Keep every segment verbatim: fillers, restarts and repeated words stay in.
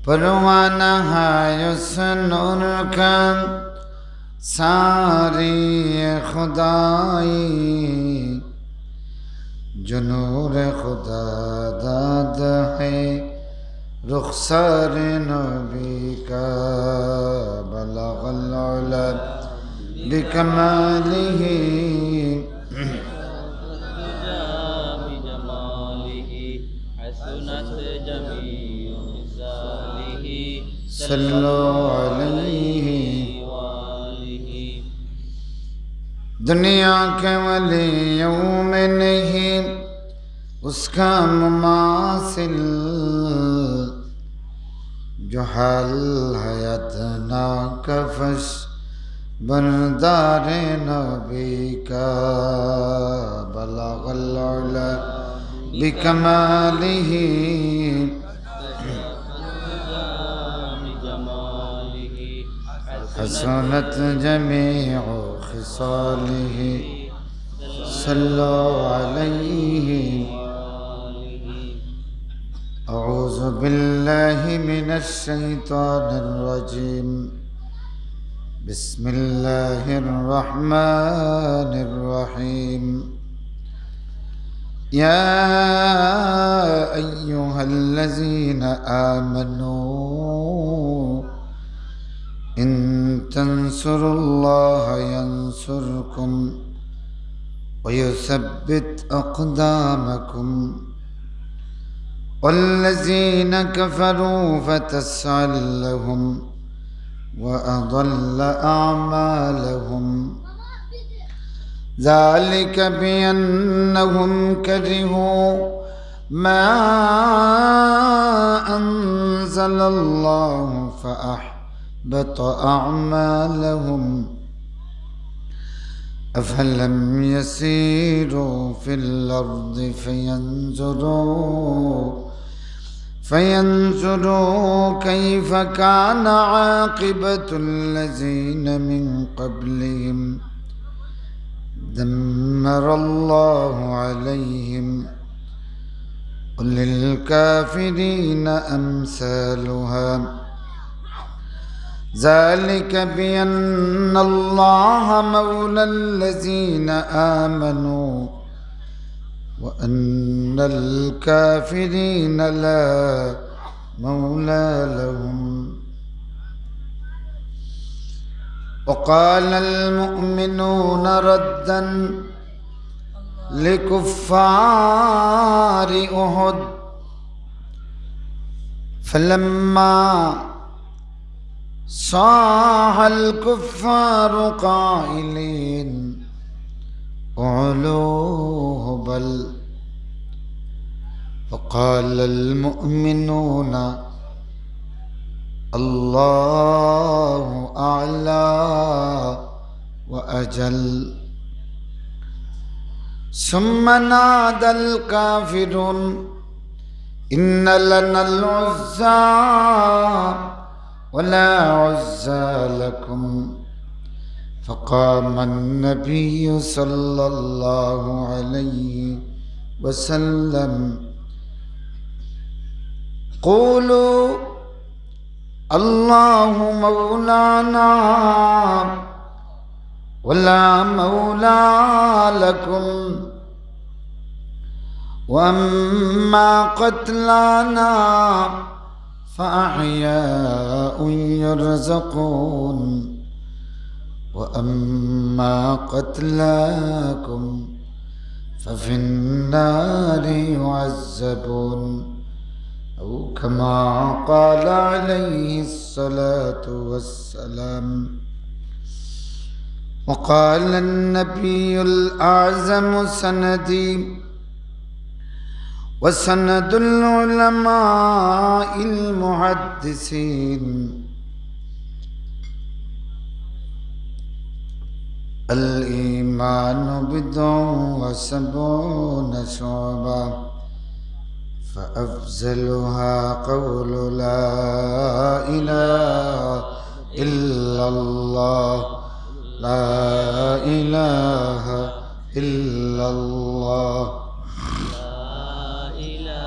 پروانہ ہے اس نور کا ساری خدائی، جو نور خدا داد ہے رخسار نبی کا۔ بلغ العلا بکمالہ، بجمالہ، حسنت جمیع خصالہ، صلو علیہ وآلہ۔ دنیا کے ولیوں میں نہیں اس کا مماثل، جو حال ہے ادنیٰ کا فرش بردار نبی کا۔ بلغ العلا بکمالہ، حسنت جمیع خصالہ، صلو علیہ۔ اعوذ باللہ من الشیطان الرجیم۔ بسم اللہ الرحمن الرحیم۔ يا أيها الذين آمنوا إن تنصروا الله ينصركم ويثبت أقدامكم. والذين كفروا فتسعا لهم وأضل أعمالهم. ذلك بأنهم كرهوا ما أنزل الله فأحبط أعمالهم. أفلم يسيروا في الأرض فينظروا فينظروا كيف كان عاقبة الذين من قبلهم. دمر الله عليهم وللكافرين أمثالها. ذلك بأن الله مولى الذين آمنوا وأن الكافرين لا مولى لهم. وقال المؤمنون ردا لكفار أحد فلما صاح الكفار قائلين: اعلوا هبل. فقال المؤمنون: الله أعلى وأجل. ثم نادى الكافرون: إن لنا العزى ولا عزى لكم. فقام النبي صلى الله عليه وسلم: قولوا: الله مولانا ولا مولى لكم، وأما قتلانا فأحياء يرزقون، وأما قتلاكم ففي النار يعذبون، أو كما قال عليه الصلاة والسلام. وقال النبي الأعظم سندي وسند العلماء المحدثين: الإيمان بضع وسبعون شعبة، فأفضلها قول لا إله إلا الله، لا إله إلا الله. لا إله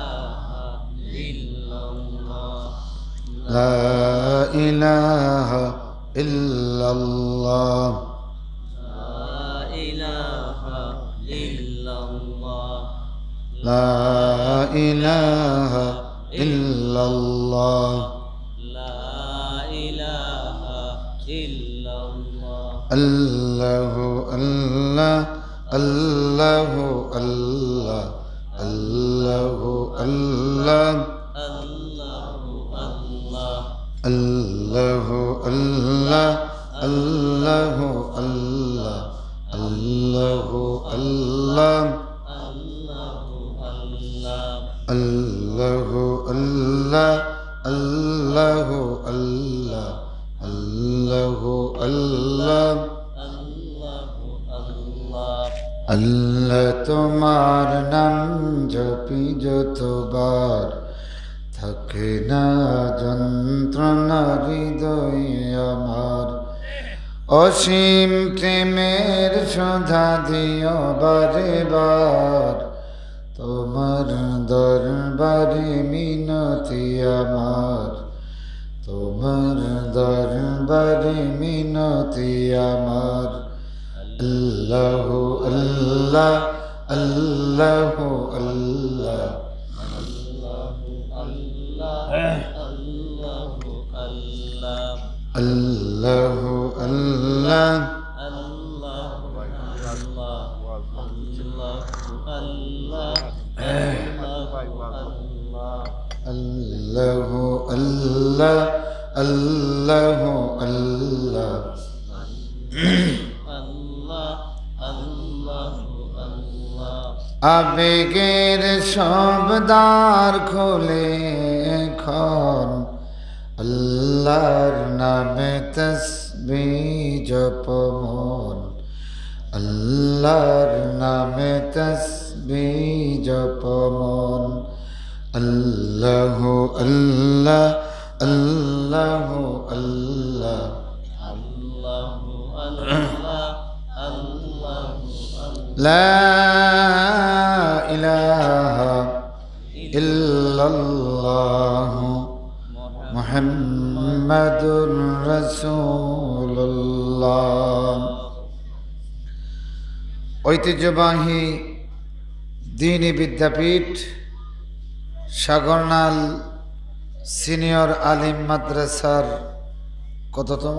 إلا الله. لا إله إلا الله. لا إله إلا الله. لا إله إلا الله. لا إله إلا الله. الله، الله، الله، الله، الله، الله. الله، الله. الله، الله، الله، الله، الله، الله. الله، الله، الله، الله، الله، الله، الله. الله، الله. আল্লাহ তোমার নাম জপি যতবার, থাকে না যন্ত্রণা হৃদয় আমার। অসীম প্রেমের সুধা দিও বারে বার, তোমার দরবারে মিনতি আমার, তোমার দরবারে মিনতি আমার। الله، الله، الله، الله. الله، الله، الله، الله. الله، الله. الله، الله، الله، الله. الله، الله، الله، الله. الله، الله، الله. আবেগের সব দ্বার খুলে এখন আল্লাহর নামে তসবিহ জপ মন, আল্লাহর নামে তসবিহ জপ মন। الله، الله، الله، الله. الله، الله، الله، الله. لا إله إلا الله محمد رسول الله. ঐতিহ্যবাহী দ্বীনি বিদ্যাপীঠ সাগরনাল সিনিয়র আলিম মাদ্রাসার কততম?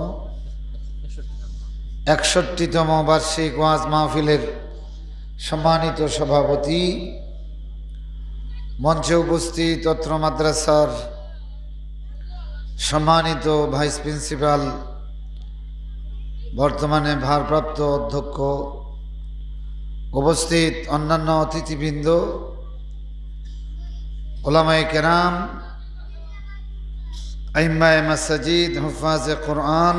একষট্টিতম বার্ষিক ওয়াজ মাহফিলের সম্মানিত সভাপতি, মঞ্চে উপস্থিত অত্র মাদ্রাসার সম্মানিত ভাইস প্রিন্সিপাল, বর্তমানে ভারপ্রাপ্ত অধ্যক্ষ, উপস্থিত অন্যান্য অতিথিবৃন্দ, ওলামায়ে কেরাম, আইম্মায়ে মাসাজিদ, হুফাজে কোরআন,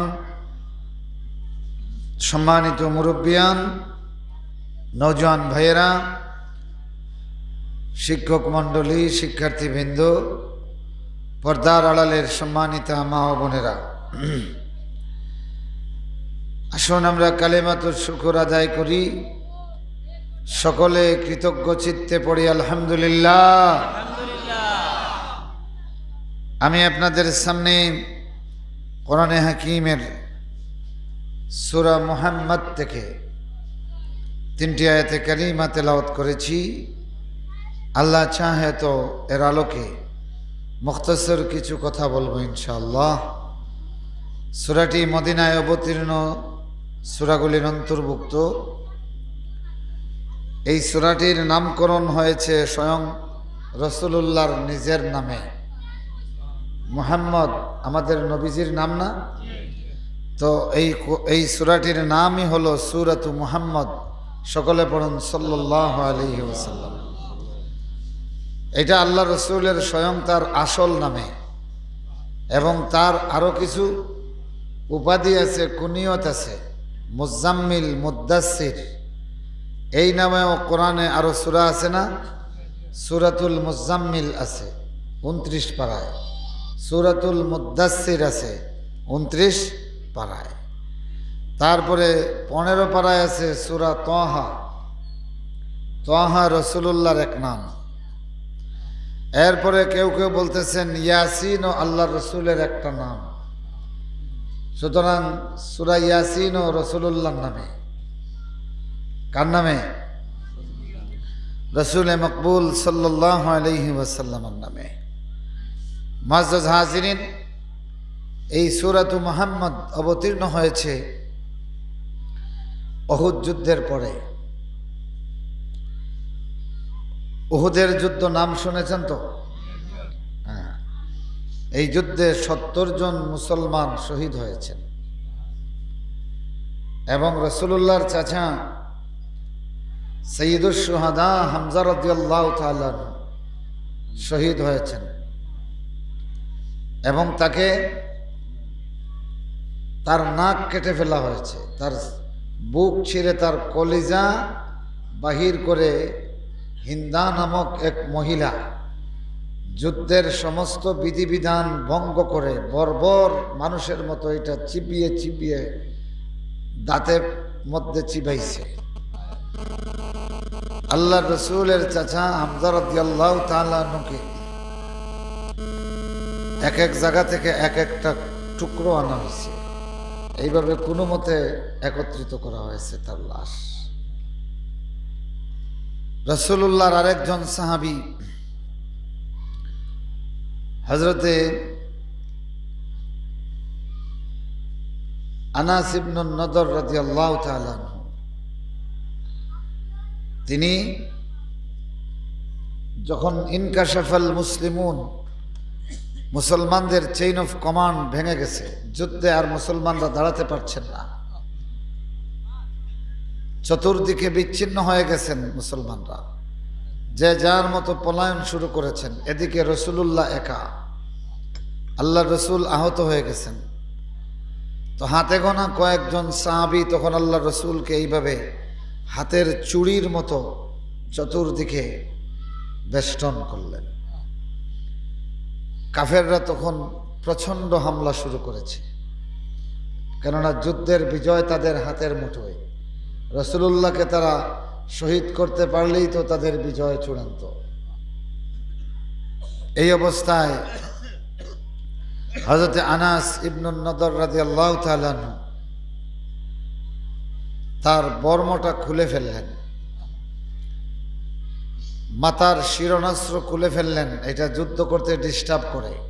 সম্মানিত মুরব্বিয়ান, নওজোয়ান ভাইয়েরা, শিক্ষক মণ্ডলী, শিক্ষার্থীবৃন্দ, পর্দার আড়ালের সম্মানিতা মা ও বোনেরা, আসুন আমরা কালেমাতুশ শুকুর আদায় করি। সকলে কৃতজ্ঞ চিত্তে পড়ি আলহামদুলিল্লাহ। আমি আপনাদের সামনে কোরআনে হাকিমের সূরা মুহাম্মদ থেকে তিনটি আয়াতে কারিমা তেলাওয়াত করেছি। আল্লাহ চাহে তো এর আলোকে মুখতসর কিছু কথা বলবো ইনশাআল্লাহ। সূরাটি মদিনায় অবতীর্ণ সূরাগুলির অন্তর্ভুক্ত। এই সূরাটির নামকরণ হয়েছে স্বয়ং রাসূলুল্লাহর নিজের নামে। মুহাম্মদ আমাদের নবীজির নাম না? তো এই কো-, এই সূরাটির নামই হলো সূরাতু মুহাম্মদ। সকলে পড়ুন সাল্লাল্লাহু আলাইহি ওয়াসাল্লাম। এটা আল্লাহ রসুলের স্বয়ং তার আসল নামে, এবং তার আরো কিছু উপাধি আছে, কুনিয়ত আছে, মুজাম্মিল, মুদ্দাসসির। এই নামেও কোরআনে আরো সূরা আছে না? সূরাতুল মুজাম্মিল আছে ঊনত্রিশ পারায়, সূরাতুল মুদ্দাসসির আছে ঊনত্রিশ পারায়। তারপরে পনেরো পারায় আছে সূরা ত্বাহা। ত্বাহা রাসূলুল্লাহর এক নাম। এরপরে কেউ কেউ বলতেছেন, ইয়াসিনও আল্লাহর রসুলের একটা নাম। সুতরাং সূরা ইয়াসিনও রসুলুল্লাহর নামে। কার নামে? রসুলে মকবুল সাল্লাল্লাহু আলাইহি ওয়াসাল্লামের নামে। মুআজ্জাজ হাজিরিন, এই সূরাতু মুহাম্মদ অবতীর্ণ হয়েছে উহুদ যুদ্ধের পরে। উহুদের যুদ্ধ নাম শুনেছেন তো? হ্যাঁ। এই যুদ্ধে সত্তর জন মুসলমান শহীদ হয়েছেন এবং রাসূলুল্লাহর চাচা সাইয়্যিদুশ শুহাদা হামজা রাদিয়াল্লাহু তাআলা আনহু শহীদ হয়েছেন এবং তাকে, তার নাক কেটে ফেলা হয়েছে, তার বুক ছিঁড়ে তার কলিজা বাহির করে হিন্দা নামক এক মহিলা যুদ্ধের সমস্ত বিধিবিধান ভঙ্গ করে বর্বর মানুষের মতো এটা চিবিয়ে চিবিয়ে দাঁতের মধ্যে চিবাইছে। আল্লাহর রসুলের চাচা হামজা রাদিয়াল্লাহু তাআলা আনহুকে এক এক জায়গা থেকে এক একটা টুকরো আনা হয়েছে, এইভাবে কোনো মতে একত্রিত করা হয়েছে তার লাশ। রাসূলুল্লাহর আরেকজন সাহাবী হযরতে আনাস ইবনুন নদর রাদিয়াল্লাহু তাআলা আনহু, তিনি যখন ইনকাশাফাল মুসলিমুন, মুসলমানদের চেইন অফ কমান্ড ভেঙে গেছে, যুদ্ধে আর মুসলমানরা দাঁড়াতে পারছেন না, চতুর্দিকে বিচ্ছিন্ন হয়ে গেছেন মুসলমানরা, যে যার মতো পলায়ন শুরু করেছেন। এদিকে রাসূলুল্লাহ একা, আল্লাহর রসুল আহত হয়ে গেছেন। তো হাতে গোনা কয়েকজন সাহাবী তখন আল্লাহর রসুলকে এইভাবে হাতের চুড়ির মতো চতুর্দিকে বেষ্টন করলেন। কাফেররা তখন প্রচণ্ড হামলা শুরু করেছে, কেননা যুদ্ধের বিজয় তাদের হাতের মুঠোয়। রাসূলুল্লাহকে তারা শহীদ করতে পারলেই তো তাদের বিজয় চূড়ান্ত। এই অবস্থায় হযরতে আনাস ইবনুন নদর রাদিয়াল্লাহু তাআলা আনহু তার বর্মটা খুলে ফেললেন, মাথার শিরণাস্ত্র খুলে ফেললেন, এটা যুদ্ধ করতে ডিস্টার্ব করে।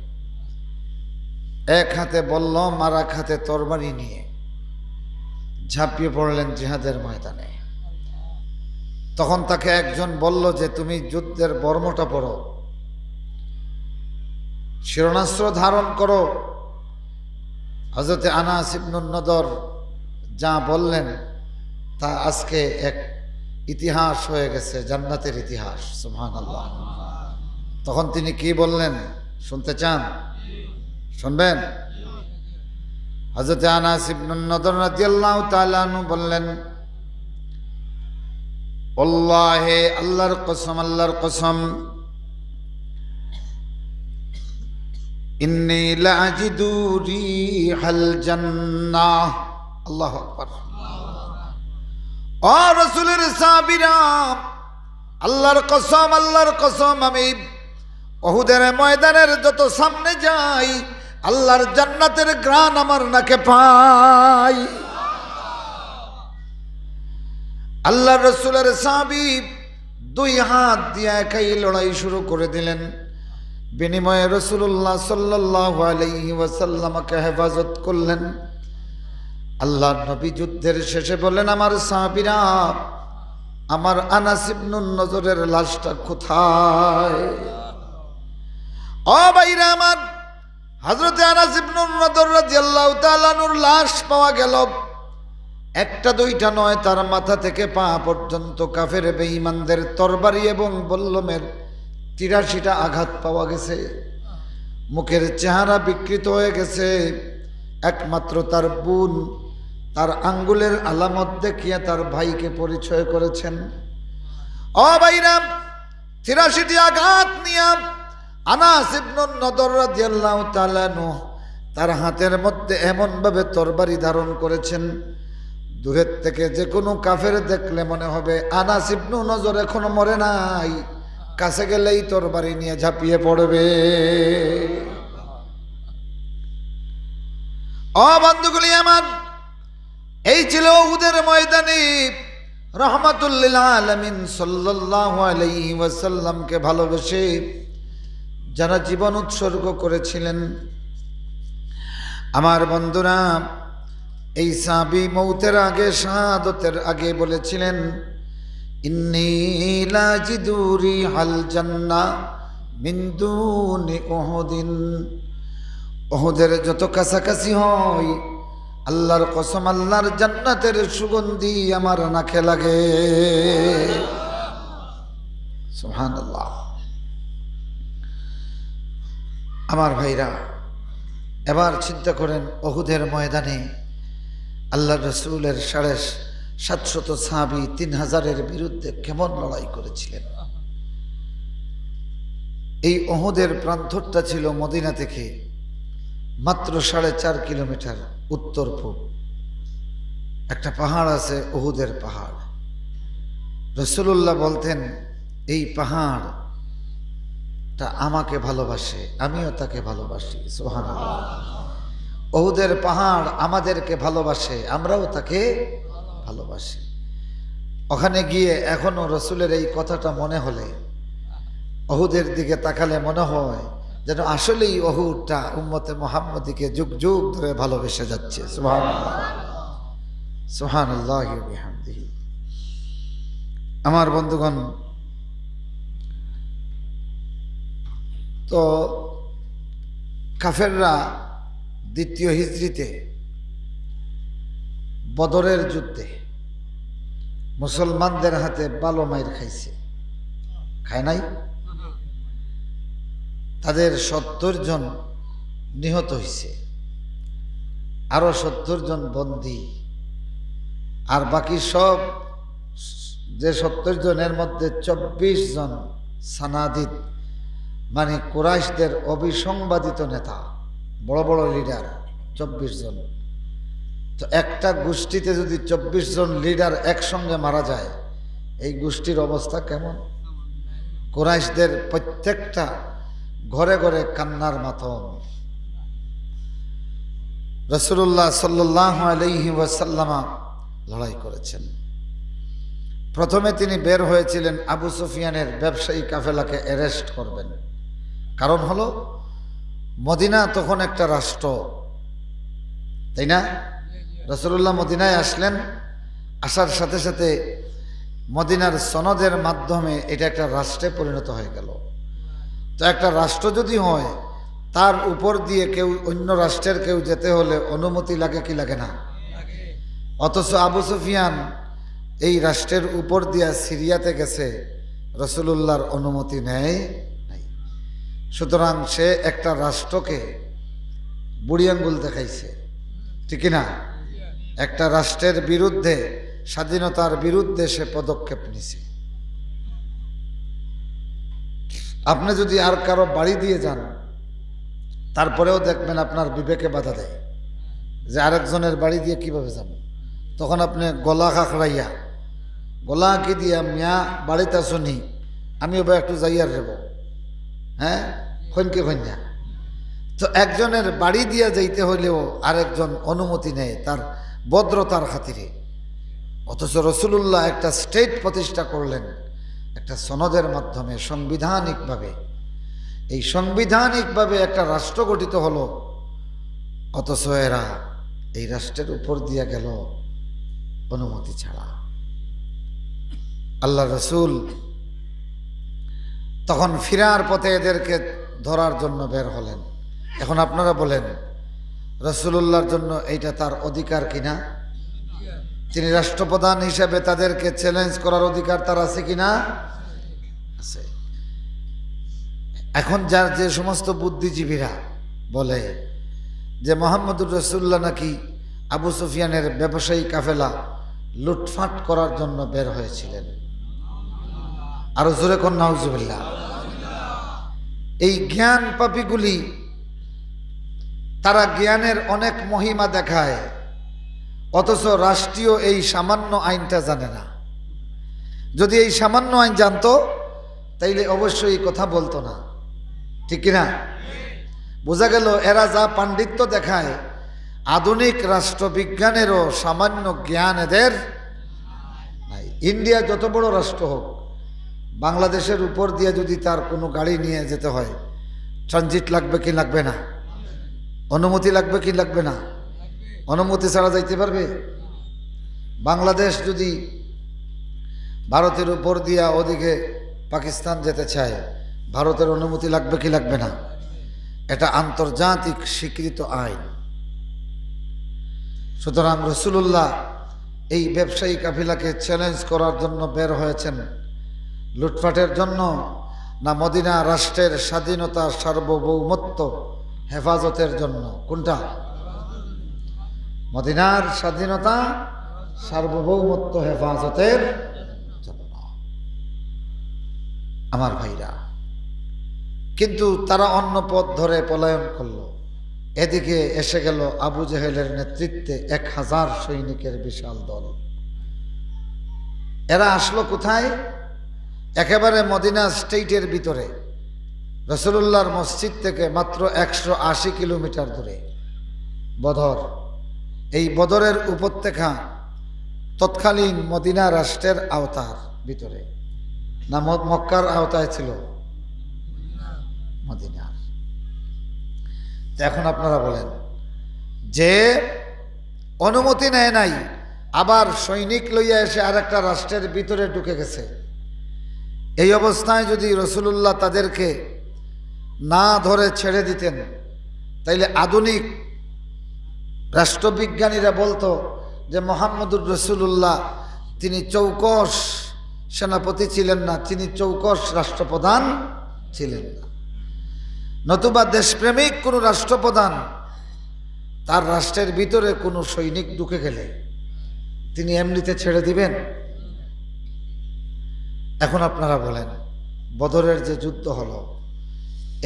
এক হাতে বল্লম আর এক হাতে তরবারি নিয়ে ঝাঁপিয়ে পড়লেন জিহাদের ময়দানে। তখন তাকে একজন বলল যে, "তুমি যুদ্ধের বর্মটা পরো, শিরণাস্ত্র ধারণ করো।" হযরতে আনাস ইবনুন নদর যা বললেন, তা আজকে এক ইতিহাস হয়ে গেছে, জান্নাতের ইতিহাস। সুবহানাল্লাহ। তখন তিনি কি বললেন, শুনতে চান? শুনবেন? হযরতে আনাস ইবনুন নদর রাদিয়াল্লাহু তাআলা আনহু বললেন, "ওয়াল্লাহি, আল্লাহর কসম, আল্লাহর কসম, ইন্নী লাআজিদু রিহাল জান্নাহ।" আল্লাহু আকবার। ও রাসূলের সাহাবীরা, আল্লাহর কসম, আল্লাহর কসম, আমি উহুদের ময়দানের যত সামনে যাই, আল্লাহর জান্নাতের ঘ্রাণ আমার নাকে পাই। আল্লাহর রসুলের সাহাবী দুই হাত দিয়া একাই লড়াই শুরু করে দিলেন। বিনিময়ে রাসূলুল্লাহ সাল্লাল্লাহু আলাইহি ওয়াসাল্লামকে হেফাজত করলেন। আল্লাহর নবী যুদ্ধের শেষে বলেন, "আমার সাহাবীরা, আমার আনাস ইবনুন নদরের লাশটা কোথায়?" ও ভাইরা আমার, হযরতে আনাস ইবনুন নদর রাদিয়াল্লাহু তাআলা আনহুর লাশ পাওয়া গেল। একটা দুইটা নয়, তার মাথা থেকে পা পর্যন্ত কাফের বেঈমানদের তরবারি এবং বল্লমের তিরাশিটা আঘাত পাওয়া গেছে। মুখের চেহারা বিকৃত হয়ে গেছে। একমাত্র তার বোন তার আঙ্গুলের আলামত দেখিয়া তার ভাইকে পরিচয় করেছেন। ও ভাইরা, তিরাশিটি আঘাত নিয়া আনাস ইবনুন নদর রাদিয়াল্লাহু তাআলা আনহু তার হাতের মধ্যে এমনভাবে তরবারি ধারণ করেছেন, দূরের থেকে যে কোনো কাফের দেখলে মনে হবে আনাস ইবনুন নদর এখনো মরে নাই। কাছে গেলেই তরবারি নিয়ে ঝাঁপিয়ে পড়বে। ও বন্ধুগুলি আমার, এই ছিল উহুদের ময়দানে রহমাতুল্লিল আলামিন সাল্লাল্লাহু আলাইহি ওয়াসাল্লামকে ভালোবেসে যারা জীবন উৎসর্গ করেছিলেন। আমার বন্ধুরা, এই সাহাবী মৌতের আগে, শাহাদতের আগে বলেছিলেন, "ইন্নী লা আজিদু রিহাল জান্নাহ মিন দুনি উহুদিন।" উহুদের যত কাছাকাছি হই, আল্লাহর কসম, আল্লাহর জান্নাতের সুগন্ধি আমার নাকে লাগে। সুবহানাল্লাহ। আমার ভাইরা, এবার চিন্তা করেন, উহুদের ময়দানে আল্লাহর রসুলের সাড়ে সাতশত সাহাবী তিন হাজারের বিরুদ্ধে কেমন লড়াই করেছিলেন। এই উহুদের প্রান্তরটা ছিল মদিনা থেকে মাত্র সাড়ে চার কিলোমিটার উত্তর পূব। একটা পাহাড় আছে, উহুদের পাহাড়। রাসূলুল্লাহ বলতেন, "এই পাহাড়টা আমাকে ভালোবাসে, আমিও তাকে ভালোবাসি।" সুবহানাল্লাহ। উহুদের পাহাড় আমাদেরকে ভালোবাসে, আমরাও তাকে ভালোবাসি। ওখানে গিয়ে এখনো রসুলের এই কথাটা মনে হলে, উহুদের দিকে তাকালে মনে হয় যেন আসলেই উহুদটা উম্মতে মুহাম্মদীকে যুগ যুগ ধরে ভালোবেসে যাচ্ছে। সুবহানাল্লাহ, সুবহানাল্লাহি ওয়া বিহামদিহি। আমার বন্ধুগণ, তো কাফেররা দ্বিতীয় হিজরিতে বদরের যুদ্ধে মুসলমানদের হাতে ভালো মাইর খাইছে, খায় নাই? তাদের সত্তর জন নিহত হইছে, আরো সত্তর জন বন্দী, আর বাকি সব, যে সত্তর জনের মধ্যে চব্বিশ জন সানাদিদ, মানে কুরাইশদের অবিসংবাদিত নেতা, বড় বড় লিডার, চব্বিশ জন। তো একটা গোষ্ঠীতে যদি চব্বিশ জন লিডার একসঙ্গে মারা যায়, এই গোষ্ঠীর অবস্থা কেমন? কুরাইশদের প্রত্যেকটা ঘরে ঘরে কান্নার মাতম। রাসূলুল্লাহ সাল্লাল্লাহু আলাইহি ওয়াসাল্লামা লড়াই করেছেন। প্রথমে তিনি বের হয়েছিলেন আবু সুফিয়ানের ব্যবসায়ী কাফেলাকে অ্যারেস্ট করবেন। কারণ হলো, মদিনা তখন একটা রাষ্ট্র, তাই না? রাসূলুল্লাহ মদিনায় আসলেন, আসার সাথে সাথে মদিনার সনদের মাধ্যমে এটা একটা রাষ্ট্রে পরিণত হয়ে গেল। তো একটা রাষ্ট্র যদি হয়, তার উপর দিয়ে কেউ, অন্য রাষ্ট্রের কেউ যেতে হলে অনুমতি লাগে কি লাগে না? অথচ আবু সুফিয়ান এই রাষ্ট্রের উপর দিয়া সিরিয়াতে গেছে, রাসূলুল্লাহর অনুমতি নেয় নাই। সুতরাং সে একটা রাষ্ট্রকে বুড়ি আঙ্গুল দেখাইছে, ঠিক কি না? একটা রাষ্ট্রের বিরুদ্ধে, স্বাধীনতার বিরুদ্ধে সে পদক্ষেপ নিছে। আপনি যদি আর কারো বাড়ি দিয়ে যান, তারপরেও দেখবেন আপনার বিবেকে বাধা দেয় যে আরেকজনের বাড়ি দিয়ে কিভাবে যাব। তখন আপনি গলা খাখড়াইয়া, গলা কি দিয়া, "মিয়া বাড়িত আছো নি, আমি ওবা একটু যাইয়ার রেব।" হ্যাঁ, কইন কি কইন না? তো একজনের বাড়ি দিয়া যাইতে হইলেও আরেকজন অনুমতি নেয় তার ভদ্রতার খাতিরে। অথচ রাসূলুল্লাহ একটা স্টেট প্রতিষ্ঠা করলেন, একটা সনদের মাধ্যমে, সাংবিধানিকভাবে। এই সাংবিধানিকভাবে একটা রাষ্ট্র গঠিত হলো, অথচ এরা এই রাষ্ট্রের উপর দিয়া গেল অনুমতি ছাড়া। আল্লাহর রাসূল তখন ফিরার পথে এদেরকে ধরার জন্য বের হলেন। এখন আপনারা বলেন, রাসূলুল্লাহর জন্য এইটা তার অধিকার কিনা? তিনি রাষ্ট্রপ্রধান হিসাবে তাদেরকে চ্যালেঞ্জ করার অধিকার তার আছে কিনা? আছে। এখন যার, যে সমস্ত বুদ্ধিজীবীরা বলে যে মোহাম্মদুর রাসূলুল্লাহ নাকি আবু সুফিয়ানের ব্যবসায়ী কাফেলা লুটপাট করার জন্য বের হয়েছিলেন, আরো জোরে কন নাউজুবিল্লাহ। এই জ্ঞান পাপীগুলি, তারা জ্ঞানের অনেক মহিমা দেখায়, অথচ রাষ্ট্রীয় এই সামান্য আইনটা জানে না। যদি এই সামান্য আইন জানতো, তাইলে অবশ্যই এই কথা বলতো না, ঠিক কিনা? বোঝা গেল, এরা যা পাণ্ডিত্য দেখায়, আধুনিক রাষ্ট্রবিজ্ঞানেরও সামান্য জ্ঞান এদের নাই। ইন্ডিয়া যত বড় রাষ্ট্র হোক, বাংলাদেশের উপর দিয়ে যদি তার কোনো গাড়ি নিয়ে যেতে হয়, ট্রানজিট লাগবে কি লাগবে না? অনুমতি লাগবে কি লাগবে না? অনুমতি ছাড়া যাইতে পারবে? বাংলাদেশ যদি ভারতের উপর দিয়া ওদিকে পাকিস্তান যেতে চায়, ভারতের অনুমতি লাগবে কি লাগবে না? এটা আন্তর্জাতিক স্বীকৃত আইন। সুতরাং রাসূলুল্লাহ এই ব্যবসায়ী কাফিলাকে চ্যালেঞ্জ করার জন্য বের হয়েছেন, লুটপাটের জন্য, না মদিনা রাষ্ট্রের স্বাধীনতা সার্বভৌমত্ব হেফাজতের জন্য? কোনটা? মদিনার স্বাধীনতা সার্বভৌমত্ব হেফাজতের জন্য। আমার ভাইরা, কিন্তু তারা অন্য পথ ধরে পলায়ন করলো। এদিকে এসে গেল আবু জেহেলের নেতৃত্বে এক হাজার সৈনিকের বিশাল দল। এরা আসলো কোথায়? একেবারে মদিনা স্টেটের ভিতরে, রাসূলুল্লাহর মসজিদ থেকে মাত্র একশো আশি কিলোমিটার দূরে বদর। এই বদরের উপত্যকা তৎকালীন মদিনা রাষ্ট্রের আওতার ভিতরে, না ম-, মক্কার আওতায় ছিল? মদিনার। তো এখন আপনারা বলেন, যে অনুমতি নেয় নাই, আবার সৈনিক লইয়া এসে আরেকটা রাষ্ট্রের ভিতরে ঢুকে গেছে, এই অবস্থায় যদি রাসূলুল্লাহ তাদেরকে না ধরে ছেড়ে দিতেন, তাইলে আধুনিক রাষ্ট্রবিজ্ঞানীরা বলতো যে মোহাম্মদুর রাসূলুল্লাহ তিনি চৌকস সেনাপতি ছিলেন না, তিনি চৌকস রাষ্ট্রপ্রধান ছিলেন না। নতুবা দেশপ্রেমিক কোনো রাষ্ট্রপ্রধান তার রাষ্ট্রের ভিতরে কোনো সৈনিক ঢুকে গেলে তিনি এমনিতে ছেড়ে দিবেন? এখন আপনারা বলেন, বদরের যে যুদ্ধ হলো,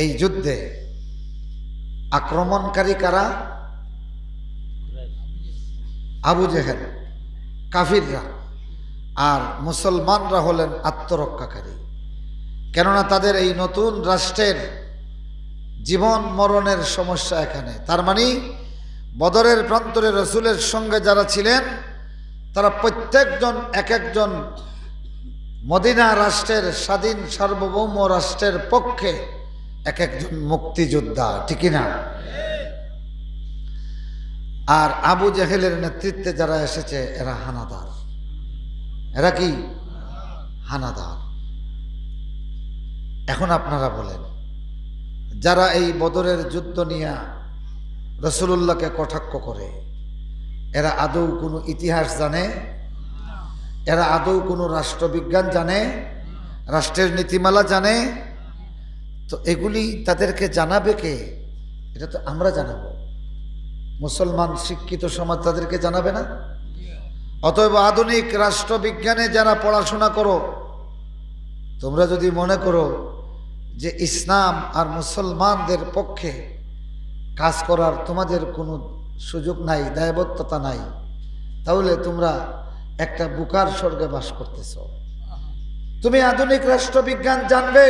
এই যুদ্ধে আক্রমণকারী কারা? আবু জেহেল, কাফিররা। আর মুসলমানরা হলেন আত্মরক্ষাকারী, কেননা তাদের এই নতুন রাষ্ট্রের জীবন মরণের সমস্যা এখানে। তার মানে বদরের প্রান্তরে রসুলের সঙ্গে যারা ছিলেন, তারা প্রত্যেকজন এক একজন মদিনা রাষ্ট্রের, স্বাধীন সার্বভৌম রাষ্ট্রের পক্ষে এক একজন মুক্তিযোদ্ধা, ঠিক কি না? আর আবু জেহেলের নেতৃত্বে যারা এসেছে, এরা হানাদার। এরা কি? হানাদার। এখন আপনারা বলেন, যারা এই বদরের যুদ্ধ নিয়ে রাসূলুল্লাহকে কটাক্ষ করে, এরা আদৌ কোনো ইতিহাস জানে? এরা আদৌ কোনো রাষ্ট্রবিজ্ঞান জানে? রাষ্ট্রের নীতিমালা জানে? তো এগুলি তাদেরকে জানাবে কে? এটা তো আমরা জানাবো। মুসলমান শিক্ষিত সমাজ তাদেরকে জানাবে না? অতএব আধুনিক রাষ্ট্রবিজ্ঞানে যারা পড়াশোনা করো, তোমরা যদি মনে করো যে ইসলাম আর মুসলমানদের পক্ষে কাজ করার তোমাদের কোনো সুযোগ নাই, দায়বদ্ধতা নাই, তাহলে তোমরা একটা বোকার স্বর্গে বাস করতেছ। তুমি আধুনিক রাষ্ট্রবিজ্ঞান জানবে,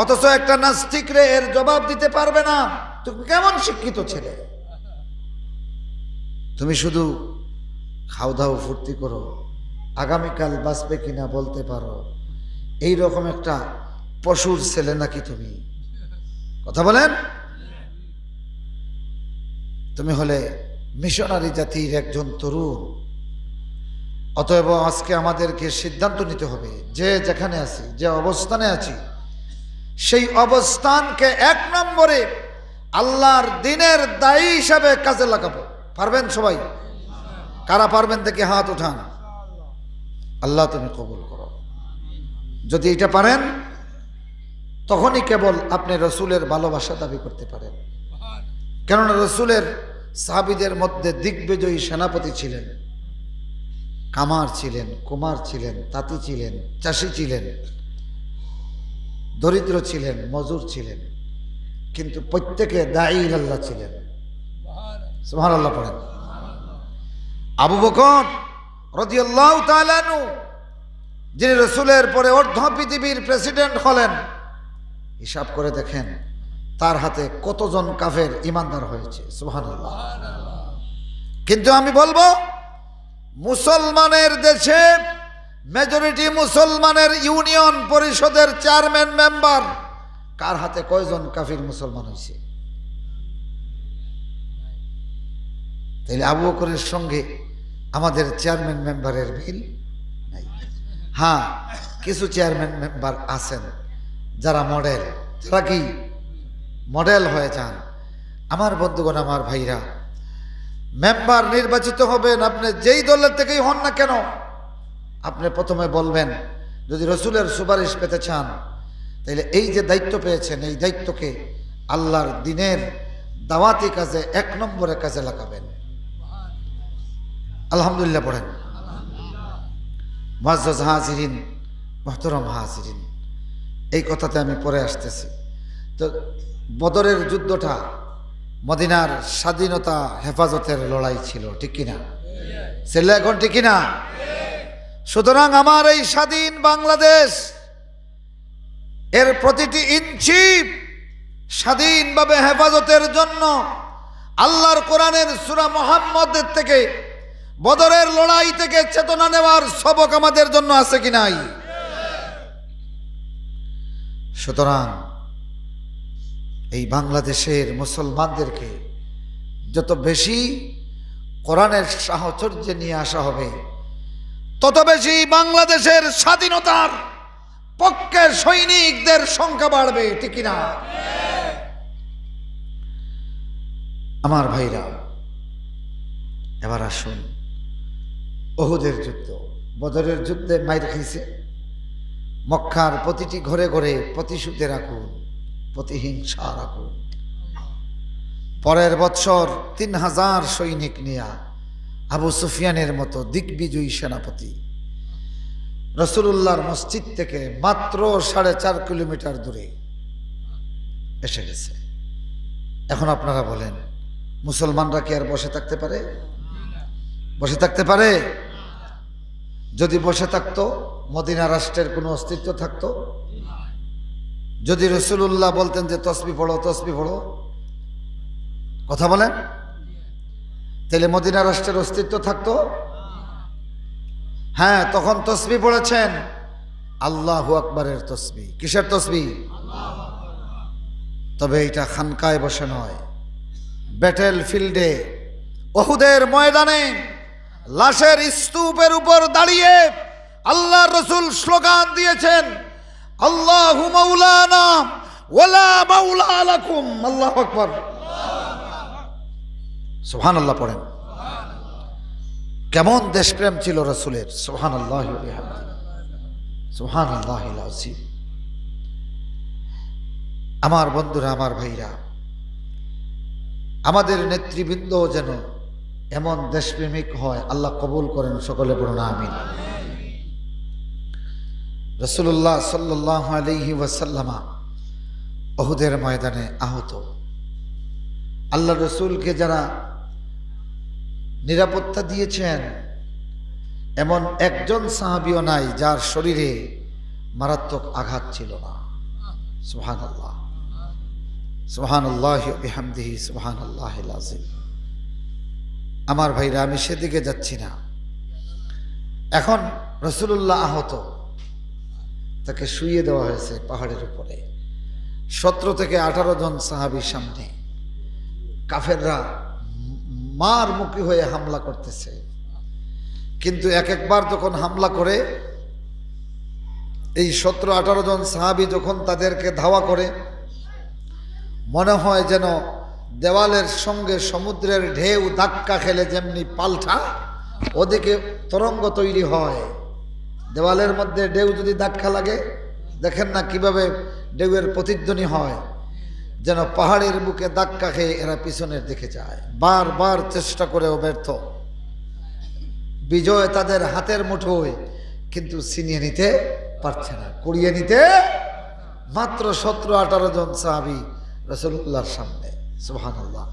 অথচ একটা নাস্তিকরে এর জবাব দিতে পারবে না। তুমি কেমন শিক্ষিত ছেলে? তুমি শুধু খাও দাও, ফুর্তি করো, আগামীকাল বাঁচবে কিনা বলতে পারো, এই রকম একটা পশুর ছেলে নাকি তুমি? কথা বলেন। তুমি হলে মিশনারি জাতির একজন তরুণ। অতএব আজকে আমাদেরকে সিদ্ধান্ত নিতে হবে, যে যেখানে আছি, যে অবস্থানে আছি, সেই অবস্থানকে এক নম্বরে আল্লাহর দ্বীনের দায়ী হিসাবে কাজে লাগাবো। পারবেন সবাই? কারা পারবেন দেখি হাত উঠান। আল্লাহ, তুমি কবুল করো। যদি এটা পারেন, তখনই কেবল আপনি রসুলের ভালোবাসা দাবি করতে পারেন। কেননা রসুলের সাহাবীদের মধ্যে দিগ্বিজয়ী সেনাপতি ছিলেন, কামার ছিলেন, কুমার ছিলেন, তাঁতি ছিলেন, চাষি ছিলেন, দরিদ্র ছিলেন, মজুর ছিলেন, কিন্তু প্রত্যেকে দায়ী ইলাল্লাহ ছিলেন। সুবহানাল্লাহ পড়েন। আবু বকর রাদিয়াল্লাহু তাআলা আনহু যিনি রসুলের পরে অর্ধ পৃথিবীর প্রেসিডেন্ট হলেন, হিসাব করে দেখেন তার হাতে কতজন কাফের ইমানদার হয়েছে। সুবহানাল্লাহ। কিন্তু আমি বলবো, মুসলমানের দেশে মেজরিটি মুসলমানের ইউনিয়ন পরিষদের চেয়ারম্যান মেম্বার, কার হাতে কয়জন কাফির মুসলমান হয়েছে? তাইলে আবু বকরের সঙ্গে আমাদের চেয়ারম্যান মেম্বারের মিল নাই। হ্যাঁ, কিছু চেয়ারম্যান মেম্বার আছেন যারা মডেল, যারা কি মডেল হয়ে যান। আমার বন্ধুগণ, আমার ভাইরা, মেম্বার নির্বাচিত হবেন, আপনি যেই দলের থেকেই হন না কেন, আপনি প্রথমে বলবেন, যদি রসুলের সুপারিশ পেতে চান, তাহলে এই যে দায়িত্ব পেয়েছেন, এই দায়িত্বকে আল্লাহর দ্বীনের দাওয়াতি কাজে এক নম্বরে কাজে লাগাবেন। আলহামদুলিল্লাহ পড়েন। মুআজ্জাজ হাজিরিন, মুহতারাম হাজিরিন, এই কথাতে আমি পরে আসতেছি। তো বদরের যুদ্ধটা মদিনার স্বাধীনতা হেফাজতের লড়াই ছিল, ঠিক কিনা? ছেলে এখন ঠিক কিনা? সুতরাং আমার এই স্বাধীন বাংলাদেশ, এর প্রতিটি ইঞ্চি স্বাধীনভাবে হেফাজতের জন্য আল্লাহর কোরআনের সূরা মুহাম্মদ থেকে, বদরের লড়াই থেকে চেতনা নেওয়ার সবক আমাদের জন্য আছে কি নাই? সুতরাং এই বাংলাদেশের মুসলমানদেরকে যত বেশি কোরআনের সাহচর্যে নিয়ে আসা হবে, তত বেশি বাংলাদেশের স্বাধীনতার পক্ষে সৈনিকদের সংখ্যা বাড়বে, ঠিক কিনা? আমার ভাইরা, এবার আসুন উহুদের যুদ্ধ। বদরের যুদ্ধে মাইর খাইছে মক্কার প্রতিটি ঘরে ঘরে প্রতিশোধের আগুন, প্রতিহিংসার আগুন। পরের বৎসর তিন হাজার সৈনিক নিয়া আবু সুফিয়ানের মতো দিগ্বিজয়ী সেনাপতি রসুলুল্লাহর মসজিদ থেকে মাত্র সাড়ে চার কিলোমিটার দূরে এসে গেছে। এখন আপনারা বলেন, মুসলমানরা কি আর বসে থাকতে পারে? বসে থাকতে পারে? যদি বসে থাকতো, মদিনা রাষ্ট্রের কোনো অস্তিত্ব থাকতো? যদি রসুলুল্লাহ বলতেন যে তসবি পড়ো, তসবি পড়ো, কথা বলেন, তাহলে মদিনা রাষ্ট্রের অস্তিত্ব থাকতো? হ্যাঁ, তখন তসবি পড়েছেন আল্লাহু আকবারের তসবি। কিসের তসবি? তবে এটা খানকায় বসে নয়, ব্যাটেল ফিল্ডে, উহুদের ময়দানে লাশের স্তূপের উপর দাঁড়িয়ে আল্লাহর রসুল স্লোগান দিয়েছেন, "আল্লাহু মাওলানা ওয়ালা মাওলা লাকুম।" আল্লাহু আকবার। সুবহানাল্লাহ পড়েন। কেমন দেশপ্রেম ছিল রসুলের। সুবহানাল্লাহি ওয়া বিহামদিহি। সুবহানাল্লাহিল আযীম। আমার বন্ধুরা, আমার ভাইরা, আমাদের নেতৃবৃন্দ যেন এমন দেশপ্রেমিক হয়, আল্লাহ কবুল করেন, সকলে পড়ুন আমিন। রাসূলুল্লাহ সাল্লাল্লাহু আলাইহি ওয়াসাল্লামা উহুদের ময়দানে আহত। আল্লাহ রসুলকে যারা নিরাপত্তা দিয়েছেন, এমন একজন সাহাবীও নাই যার শরীরে মারাত্মক আঘাত ছিল না। সুবহানাল্লাহ, সুবহানাল্লাহি ওয়া বিহামদিহি, সুবহানাল্লাহিল আযীম। আমার ভাইরা, আমি সেদিকে যাচ্ছি না। এখন রাসূলুল্লাহ আহত, তাকে শুইয়ে দেওয়া হয়েছে পাহাড়ের উপরে। সতেরো থেকে আঠারো জন সাহাবীর সামনে কাফেররা মার মুখী হয়ে হামলা করতেছে, কিন্তু এক একবার যখন হামলা করে, এই সতেরো আঠারো জন সাহাবী যখন তাদেরকে ধাওয়া করে, মনে হয় যেন দেওয়ালের সঙ্গে সমুদ্রের ঢেউ ধাক্কা খেলে যেমনি পাল্টা, ওদিকে তরঙ্গ তৈরি হয়। দেওয়ালের মধ্যে ঢেউ যদি ধাক্কা লাগে, দেখেন না কিভাবে ঢেউয়ের প্রতিধ্বনি হয়, যেন পাহাড়ের বুকে ধাক্কা খেয়ে এরা পিছনের দিকে যায়। বারবার চেষ্টা করেও ব্যর্থ। বিজয় তাদের হাতের মুঠোয়, কিন্তু ছিনিয়ে নিতে পারছে না, কুড়িয়ে নিতে। মাত্র সতেরো আঠারো জন সাহাবী রাসূলুল্লাহর সামনে। সুবহানাল্লাহ।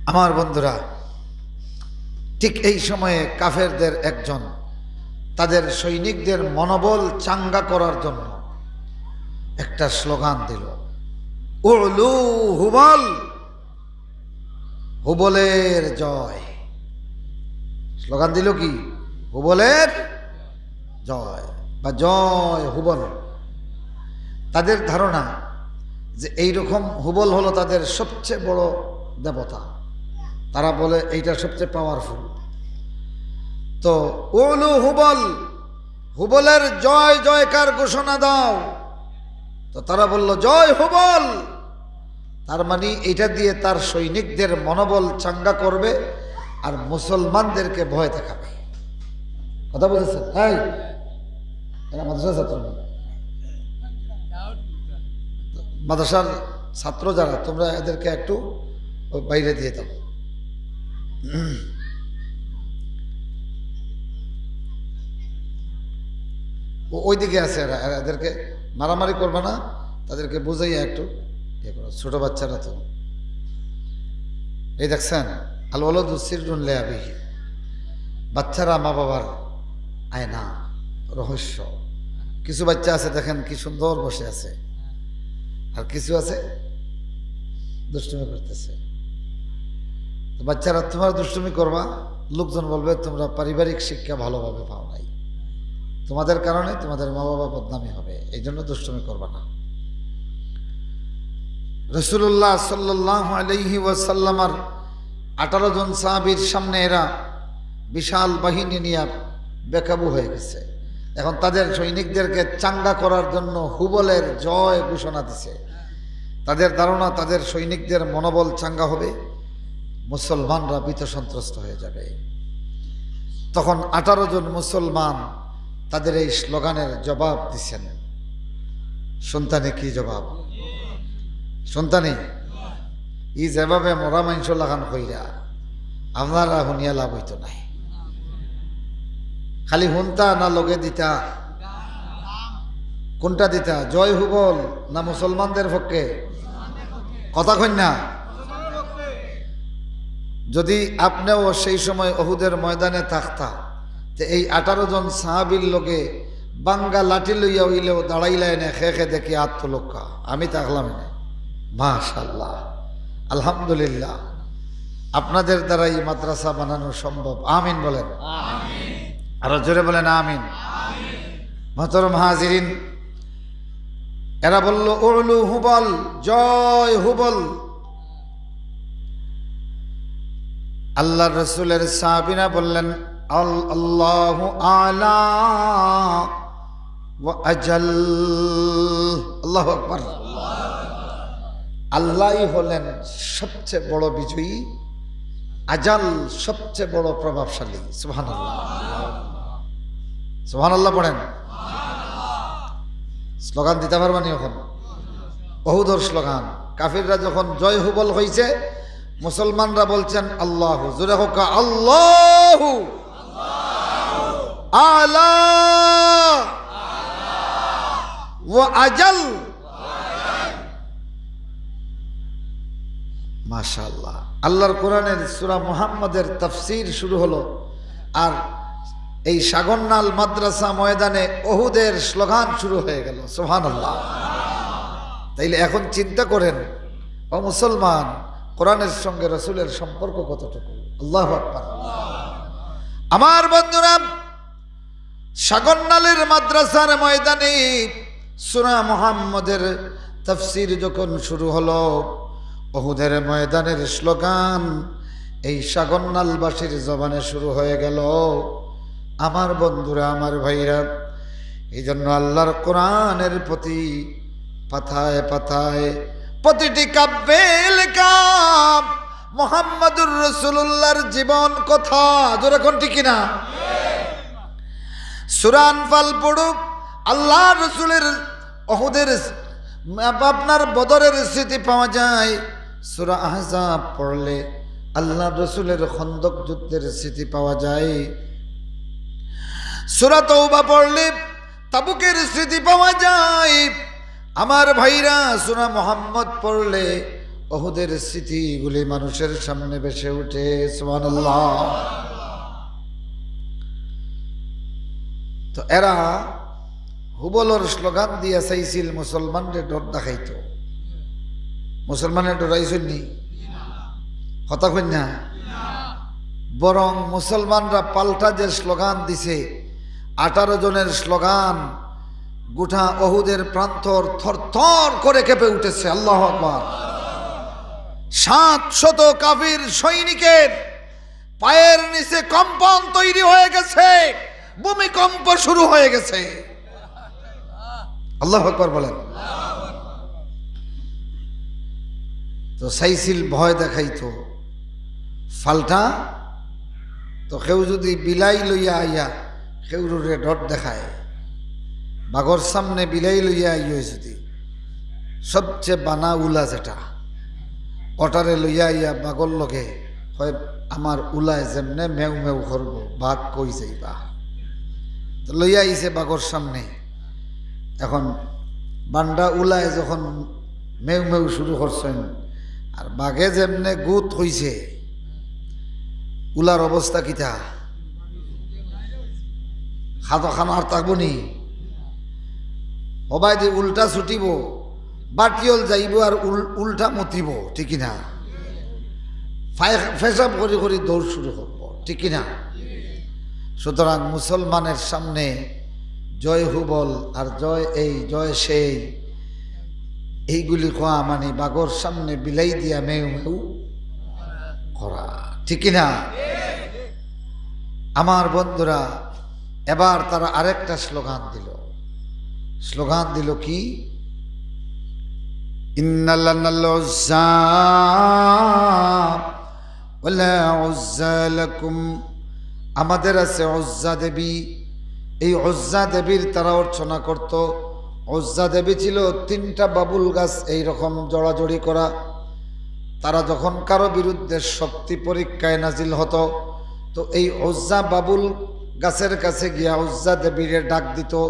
আমার বন্ধুরা, ঠিক এই সময়ে কাফেরদের একজন তাদের সৈনিকদের মনোবল চাঙ্গা করার জন্য একটা স্লোগান দিল, "উলু হুবল, হুবলের জয়।" স্লোগান দিল কি? "হুবলের জয়" বা "জয় হুবল।" তাদের ধারণা যে এইরকম হুবল হলো তাদের সবচেয়ে বড় দেবতা, তারা বলে এইটা সবচেয়ে পাওয়ারফুল। তো "উলু হুবল, হুবলের জয় জয়কার ঘোষণা দাও।" তো তারা বলল, "জয় হুবল।" তার মানে এটা দিয়ে তার সৈনিকদের মনোবল চাঙ্গা করবে আর মুসলমানদেরকে ভয় দেখাবে। কথা বুঝেছেন? এই, এরা মাদ্রাসার ছাত্র না? মাদ্রাসার ছাত্র যারা, তোমরা এদেরকে একটু বাইরে দিয়ে দাও। ও ওইদিকে আছে এরা, এরা এদেরকে মারামারি করবে না, তাদেরকে বুঝাইয়া একটু ইয়ে করো। ছোট বাচ্চারা তো, এই দেখছেন, "আল ওয়ালাদু সিররুন লি আবিহি।" বাচ্চারা মা বাবার আয়না, রহস্য। কিছু বাচ্চা আছে, দেখেন কি সুন্দর বসে আছে, আর কিছু আছে দুষ্টুমি করতেছে। তো বাচ্চারা, তোমরা দুষ্টুমি করবা, লোকজন বলবে তোমরা পারিবারিক শিক্ষা ভালোভাবে পাও নাই, তোমাদের কারণে তোমাদের মা বাবা বদনামি হবে, এই জন্য দুষ্টুমি করবা না। রাসূলুল্লাহ সাল্লাল্লাহু আলাইহি ওয়াসাল্লামর আঠারো জন সাহাবীর সামনে এরা বিশাল বাহিনী নিয়ে বেকাবু হয়ে গেছে। এখন তাদের সৈনিকদেরকে চাঙ্গা করার জন্য হুবলের জয় ঘোষণা দিছে। তাদের ধারণা তাদের সৈনিকদের মনোবল চাঙ্গা হবে, মুসলমানরা ভীত সন্ত্রস্ত হয়ে যাবে। তখন আঠারো জন মুসলমান তাদের এই স্লোগানের জবাব দিছেন। শুনতানি কি জবাব? শুনতানি? ই যেভাবে মরা মাইনষর লাখান কইরা, আপনারা হুনিয়া লাভ অইতো নায়। খালি হুনতা না লগে দিতা? কোনটা দিতা? জয় হুবল না মুসলমানদের পক্ষে? কথা কইন না। যদি আপনেও সেই সময় উহুদের ময়দানে থাকতা, তে এই আঠারো জন সাহাবীর লগে বাঙ্গা লাঠি লইয়া অইলেও দাঁড়াইলায় না, খে খে দেখি আত তুলুক্কা, আমি থাকলাম না। মাশাআল্লাহ, আলহামদুলিল্লাহ, আপনাদের দ্বারা এই মাদ্রাসা বানানো সম্ভব। আমিন বলেন। আরো জোরে বলেন, আমিন। মহতরম হাজিরিন, এরা বলল, "উলু হুবল, জয় হুবল।" আল্লাহর রসুলের সাহাবীরা বললেন, "আল-, আল্লাহু আলা ওয়া আজাল।" আল্লাহু আকবার। আল্লাহই হলেন সবচেয়ে বড় বিজয়ী, আজাল সবচেয়ে বড় প্রভাবশালী। সুবহানাল্লাহ, সুবহানাল্লাহ পড়েন। স্লোগান দিতে পারবানি এখন? উহুদর স্লোগান। কাফিররা যখন জয় হুবল হইছে, মুসলমানরা বলছেন, "আল্লাহু।" জোরে হোক, "আল্লাহু আলা ওয়া আজাল।" মাশাআল্লাহ। আল্লাহর কোরআনের সূরা মুহাম্মদের তাফসীর শুরু হলো, আর এই সাগরনাল মাদ্রাসা ময়দানে উহুদের স্লোগান শুরু হয়ে গেল। সুবহানাল্লাহ। তাইলে এখন চিন্তা করেন, ও মুসলমান, কোরআনের সঙ্গে রসুলের সম্পর্ক কতটুকু? আল্লাহু আকবার। আমার বন্ধুরা, সাগরনালের মাদ্রাসার ময়দানে সূরা মুহাম্মদের তাফসীর যখন শুরু হলো, উহুদের ময়দানের স্লোগান এই সাগরনালবাসীর জবানে শুরু হয়ে গেল। আমার বন্ধুরা, আমার ভাইরা, এই জন্য আল্লাহর কোরআনের প্রতি পাতায় পাতায়, প্রতিটি কাব্যে লেখা মুহাম্মাদুর রাসূলুল্লাহর জীবন কথা। জোরে কোন ঠিক কিনা? সূরা আনফাল পড়ুক, আল্লাহর রসুলের উহুদের, আপনার বদরের স্মৃতি পাওয়া যায়। সূরা আহজাব পড়লে আল্লাহর রসুলের খন্দক যুদ্ধের স্মৃতি পাওয়া যায়। সূরা তওবা পড়লে তাবুকের স্মৃতি পাওয়া যায়। আমার ভাইরা, সূরা মুহাম্মদ পড়লে উহুদের স্মৃতিগুলি মানুষের সামনে ভেসে উঠে। সুবহানাল্লাহ। তো এরা হুবলর স্লোগান দিয়া চাইছিল মুসলমানরে ডর দেখাইতো। মুসলমানে ডরাইছইন নি? কথা কইন না। বরং মুসলমানরা পাল্টা যে স্লোগান দিছে, আঠারো জনের স্লোগান, গোটা অহুদের প্রান্তর থরথর করে কেঁপে উঠেছে। আল্লাহু আকবার। সাতশত কাফির সৈনিকের পায়ের নিচে কম্পন তৈরি হয়ে গেছে, ভূমিকম্প শুরু হয়ে গেছে। আল্লাহু আকবার বলেন। তো চাইছিল ভয় দেখাইতো, পাল্টা। তো কেউ যদি বিলাই লইয়া আইয়া কেউরে ডর দেখায়, বাঘর সামনে বিলাই লইয়া আইয়া যদি সবচেয়ে বানা উলা যেটা, ওটারে লইয়া আইয়া বাঘর লগে কয়, "আমার উলায় যেমনে মেউ মেউ করবো, বাঘ কই যাইবা?" তো লইয়া আইছে বাঘর সামনে। এখন বান্ডা উলায় যখন মেউ মেউ শুরু করছইন, আর বাঘে যেমনে গুত কইছে, উলার অবস্থা কিতা? খাতো খানো আর থাকবো নি? হবায়দি উল্টা ছুটিবো, বাটিওল যাইবো আর উল-, উল্টা মুতিবো, ঠিক কি না? ফায়-, পেশাব করি করি দৌড় শুরু করবো, ঠিক কি না? সুতরাং মুসলমানের সামনে জয় হুবল আর জয় এই, জয় সেই, এইগুলি কওয়া মানে বাঘর সামনে বিলাই দিয়া মেউ মেউ করা, ঠিক কি না? আমার বন্ধুরা, এবার তারা আরেকটা স্লোগান দিল। স্লোগান দিল কি? "ইন্না লানাল উজ্জা ওয়ালা উজ্জা লাকুম।" আমাদের আছে উজ্জা দেবী। এই উজ্জা দেবীর তারা অর্চনা করত। উজ্জা দেবী ছিল তিনটা বাবুল গাছ এইরকম জড়াজড়ি করা। তারা যখন কারো বিরুদ্ধে শক্তি পরীক্ষায় নাজিল হতো, তো এই উজ্জা বাবুল গাছের কাছে গিয়া উজ্জা দেবীরে ডাক দিত।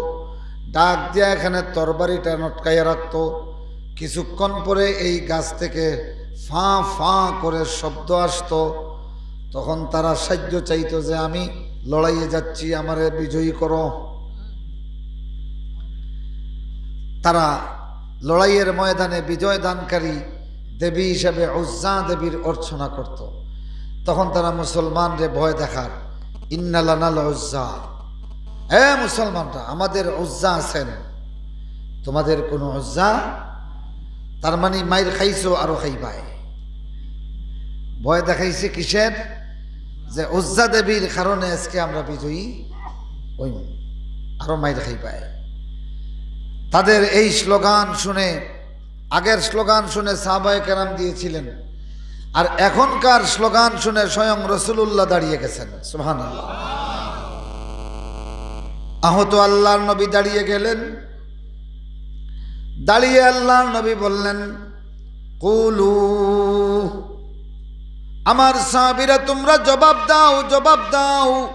ডাক দিয়া এখানে তরবারিটা নটকাইয়া রাখত। কিছুক্ষণ পরে এই গাছ থেকে ফাঁ ফাঁ করে শব্দ আসতো। তখন তারা সাহায্য চাইতো যে, "আমি লড়াইয়ে যাচ্ছি, আমারে বিজয়ী করো।" তারা লড়াইয়ের ময়দানে বিজয় দানকারী দেবী হিসাবে উজ্জা দেবীর অর্চনা করত। তখন তারা মুসলমানরে ভয় দেখার, "ইন্না লানাল উজ্জা।" এ মুসলমানরা, আমাদের উজ্জা আছেন, তোমাদের কোনো উজ্জা? তার মানে মাইর খাইছো, আরো খাইবায়। ভয় দেখাইছে কিসের? যে উজ্জা দেবীর কারণে আজকে আমরা বিজয়ী হইব, আরো মাইর খাইবায়। তাদের এই স্লোগান শুনে, আগের স্লোগান শুনে সাহাবায়ে কেরাম দিয়েছিলেন, আর এখনকার স্লোগান শুনে স্বয়ং রাসূলুল্লাহ দাঁড়িয়ে গেছেন। সুবহানাল্লাহ। আহত আল্লাহর নবী দাঁড়িয়ে গেলেন। দাঁড়িয়ে আল্লাহর নবী বললেন, "কুলু, আমার সাহাবীরা, তোমরা জবাব দাও, জবাব দাও।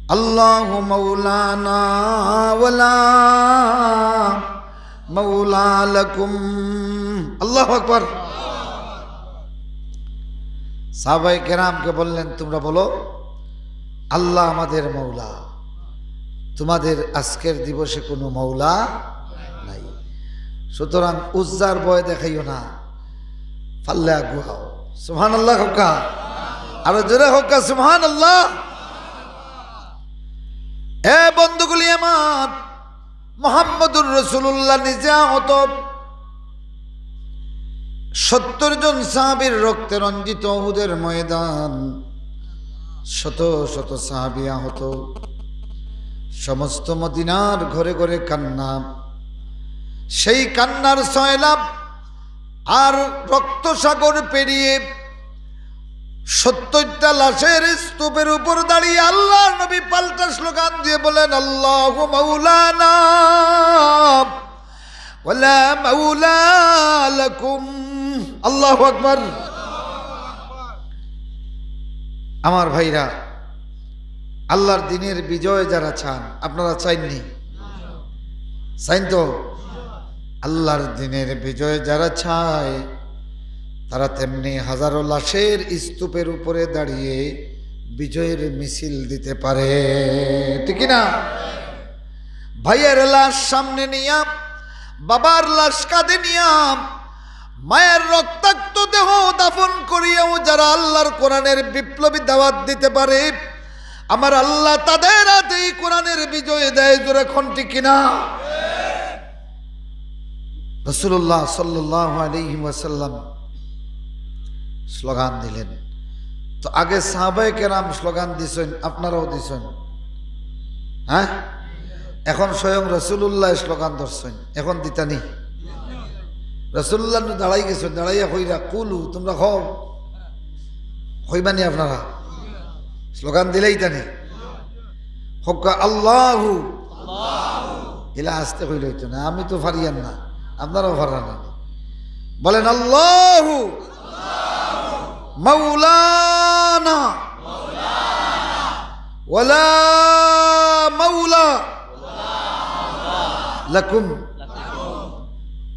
আল্লাহু মাওলানা ওয়ালা মাওলা লাকুম।" আল্লাহু আকবার। সাহাবায়ে কেরামকে বললেন, "তোমরা বলো, আল্লাহ আমাদের মৌলা, তোমাদের আজকের দিবসে কোনো মৌলা নাই। সুতরাং উজ্জার ভয় দেখাইও না, পারলে আগুয়াও।" সুবহানাল্লাহ কউক্কা, আরো জোরে কউক্কা, সুবহানাল্লাহ। এ বন্ধুগুলি আমার, মুহাম্মদুর রাসূলুল্লাহ নিজে আহত, সত্তর জন সাহাবীর রক্তে রঞ্জিত উহুদের ময়দান, শত শত সাহাবী আহত, সমস্ত মদিনার ঘরে ঘরে কান্না। সেই কান্নার সয়লাব আর রক্তসাগর পেরিয়ে সত্তরটা লাশের স্তূপের উপর দাঁড়িয়ে আল্লাহর নবী পাল্টা স্লোগান দিয়ে বলেন, "আল্লাহু মাওলানা ওয়ালা মাওলা লাকুম।" আল্লাহু আকবার। আমার ভাইরা, আল্লাহর দ্বীনের বিজয় যারা চান, আপনারা চাইননি? চাইন তো? আল্লাহর দ্বীনের বিজয় যারা চায়, তারা তেমনি হাজারো লাশের স্তূপের উপরে দাঁড়িয়ে বিজয়ের মিছিল দিতে পারে, ঠিক কি না? ভাইয়ের লাশ সামনে নিয়া, বাবার লাশ কাঁধে নিয়া, মায়ের রক্তাক্ত দেহ দাফন করিয়াও যারা আল্লাহর কোরআনের বিপ্লবী দাওয়াত দিতে পারে, আমার আল্লাহ তাদের হাতেই কোরআনের বিজয় দেয়। জোরে কন ঠিক কি না? রাসূলুল্লাহ সাল্লাল্লাহু আলাইহি ওয়াসাল্লাম স্লোগান দিলেন। তো আগে সাহাবায়ে কেরাম স্লোগান দিছইন, আপনারাও দিছইন, হ্যাঁ? এখন স্বয়ং রাসূলুল্লাহ স্লোগান ধরছইন, এখন দিতানি? রাসূলুল্লাহ নু দাঁড়াই গেছইন, দাঁড়াইয়া কইরা, "কুলু, তোমরা কও।" কইবানি আপনারা? স্লোগান দিলেই তানি? কউক্কা আল্লাহু। ইলা আস্তে কইলে অইতো না, আমি তো পারিয়ার না, আপনারাও পাররা না। বলেন, আল্লাহু মাওলানা ওয়ালা মাওলা লাকুম।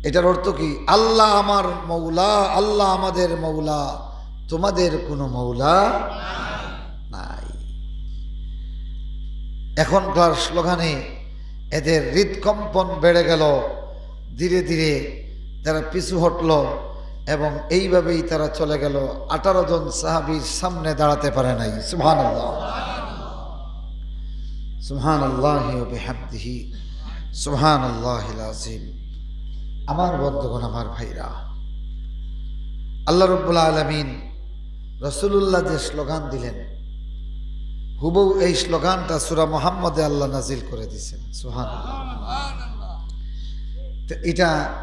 এটার অর্থ কি? আল্লাহ আমার মৌলা, আল্লাহ আমাদের মৌলা, তোমাদের কোনো মৌলা নাই। এখনকার স্লোগানে এদের হৃদকম্পন বেড়ে গেল, ধীরে ধীরে তারা পিছু হটল এবং এইভাবেই তারা চলে গেল। আঠারো জন সাহাবীর সামনে দাঁড়াতে পারে নাই। সুবহানাল্লাহ, সুবহানাল্লাহি ওয়া বিহামদিহি, সুবহানাল্লাহিল আযীম। আমার বন্ধুগণ, আমার ভাইরা, আল্লাহ রাব্বুল আলামিন রাসূলুল্লাহ যে স্লোগান দিলেন, হুবহু এই স্লোগানটা সূরা মুহাম্মদে আল্লাহ নাজিল করে দিয়েছেন। সুবহানাল্লাহ। তো এটা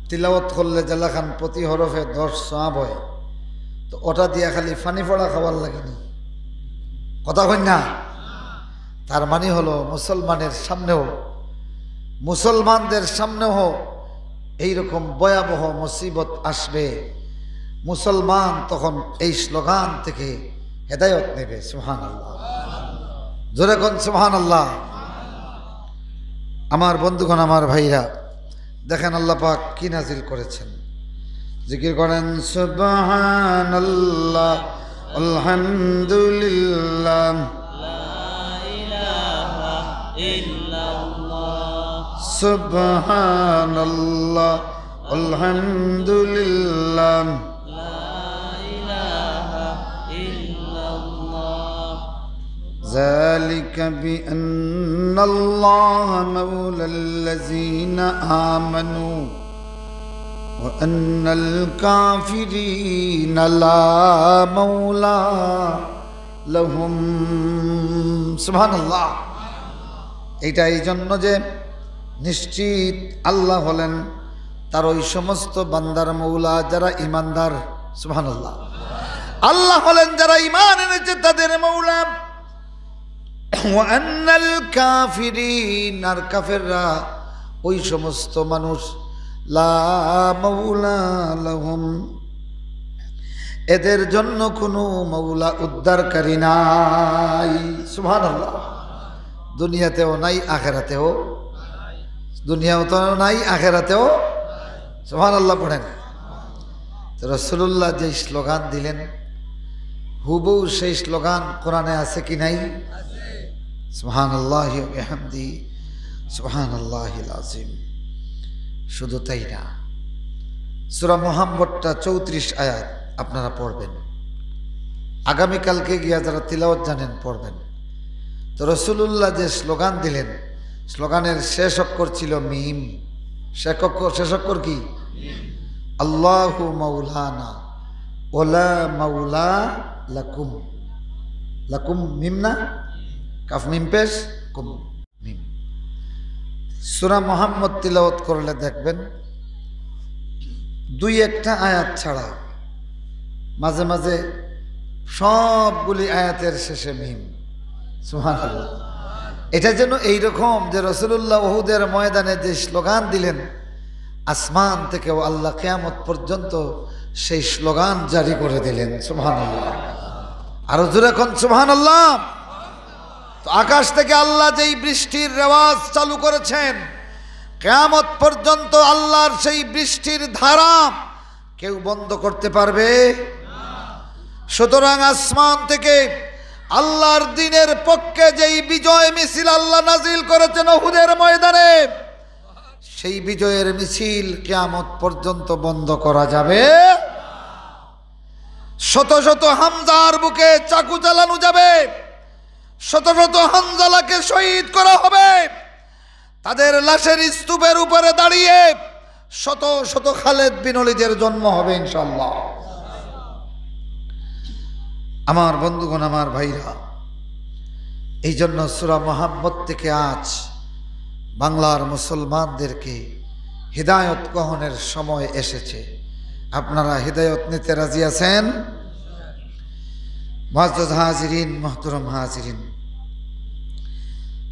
তিলাওয়াত করলে যেলাখান প্রতি হরফে দশ সওয়াব হয়, তো ওটা দিয়া খালি পানি পড়া খাওয়ার লাগেনি, কথা কই না? তার মানে হলো মুসলমানের সামনেও, মুসলমানদের সামনেও এইরকম ভয়াবহ মুসিবত আসবে, মুসলমান তখন এই স্লোগান থেকে হেদায়েত নেবে। সুবহানাল্লাহ, জোরে কন সুবহানাল্লাহ। আমার বন্ধুগণ, আমার ভাইরা, দেখেন আল্লাহ পাক কি নাজিল করেছেন। জিকির করেন, সুবহানাল্লাহ, আলহামদুলিল্লাহ, সুবহানাল্লাহ, আলহামদুলিল্লাহ। ذلك بأن الله مولى الذين آمنوا وأن الكافرين لا مولى لهم। সুবহানাল্লাহ। এটা এই জন্য যে নিশ্চিত আল্লাহ হলেন তার ওই সমস্ত বান্দার মৌলা যারা ইমানদার। সুবহানাল্লাহ। আল্লাহ হলেন যারা ইমান এনেছে তাদের মৌলা। ওয়া আন্নাল কাফিরিন, আর কাফেররা ওই সমস্ত মানুষ, লা মাওলা লাহুম, এদের জন্য কোনো মৌলা উদ্ধারকারী নাই। সুবহানাল্লাহ। দুনিয়াতেও নাই, আখেরাতেও, দুনিয়াতেও নাই, আখেরাতেও। সুবহানাল্লাহ পড়েন। তো রাসূলুল্লাহ যে স্লোগান দিলেন, হুবহু সেই স্লোগান কোরআনে আছে কি নাই? সুবহানাল্লাহি ওয়া বিহামদিহি, সুবহানাল্লাহিল আযীম। শুধু তাই না, সূরা মুহাম্মদটা চৌত্রিশ আয়াত আপনারা পড়বেন, আগামীকালকে গিয়া যারা তিলাওয়াত জানেন পড়বেন। তো রাসূলুল্লাহ যে স্লোগান দিলেন, স্লোগানের শেষ অক্ষর ছিল মিম। শেষ অক্ষর, শেষ অক্ষর কি? আল্লাহু মাওলানা ওয়ালা মাওলা লাকুম। লাকুম মিম না? কাফ মিম পেশ, কুম মিম। সূরা মুহাম্মদ তিলাওয়াত করলে দেখবেন, দুই একটা আয়াত ছাড়া মাঝে মাঝে সবগুলি আয়াতের শেষে মিম। সুবহানাল্লাহ। এটা যেন এইরকম যে রাসূলুল্লাহ উহুদের ময়দানে যে স্লোগান দিলেন, আসমান থেকেও আল্লাহ কিয়ামত পর্যন্ত সেই স্লোগান জারি করে দিলেন। সুবহানাল্লাহ। আরো জোরে কন সুবহানাল্লাহ। তো আকাশ থেকে আল্লাহ যেই বৃষ্টির রেওয়াজ চালু করেছেন, কিয়ামত পর্যন্ত আল্লাহর সেই বৃষ্টির ধারা কেউ বন্ধ করতে পারবে? সুতরাং আসমান থেকে আল্লাহর দ্বীনের পক্ষে যেই বিজয় মিছিল আল্লাহ নাজিল করেছেন উহুদের ময়দানে, সেই বিজয়ের মিছিল কিয়ামত পর্যন্ত বন্ধ করা যাবে। শত শত হামজার বুকে চাকু চালানো যাবে, শত শত হানজালাকে শহীদ করা হবে, তাদের লাশের স্তূপের উপরে দাঁড়িয়ে শত শত খালেদ বিন ওলিদের জন্ম হবে ইনশাআল্লাহ। আমার বন্ধুগণ, আমার ভাইরা, এই জন্য সূরা মুহাম্মদ থেকে আজ বাংলার মুসলমানদেরকে হেদায়েত গ্রহণের সময় এসেছে। আপনারা হেদায়েত নিতে রাজি আছেন? মুআজ্জাজ হাজিরিন, মুহতারাম হাজিরিন,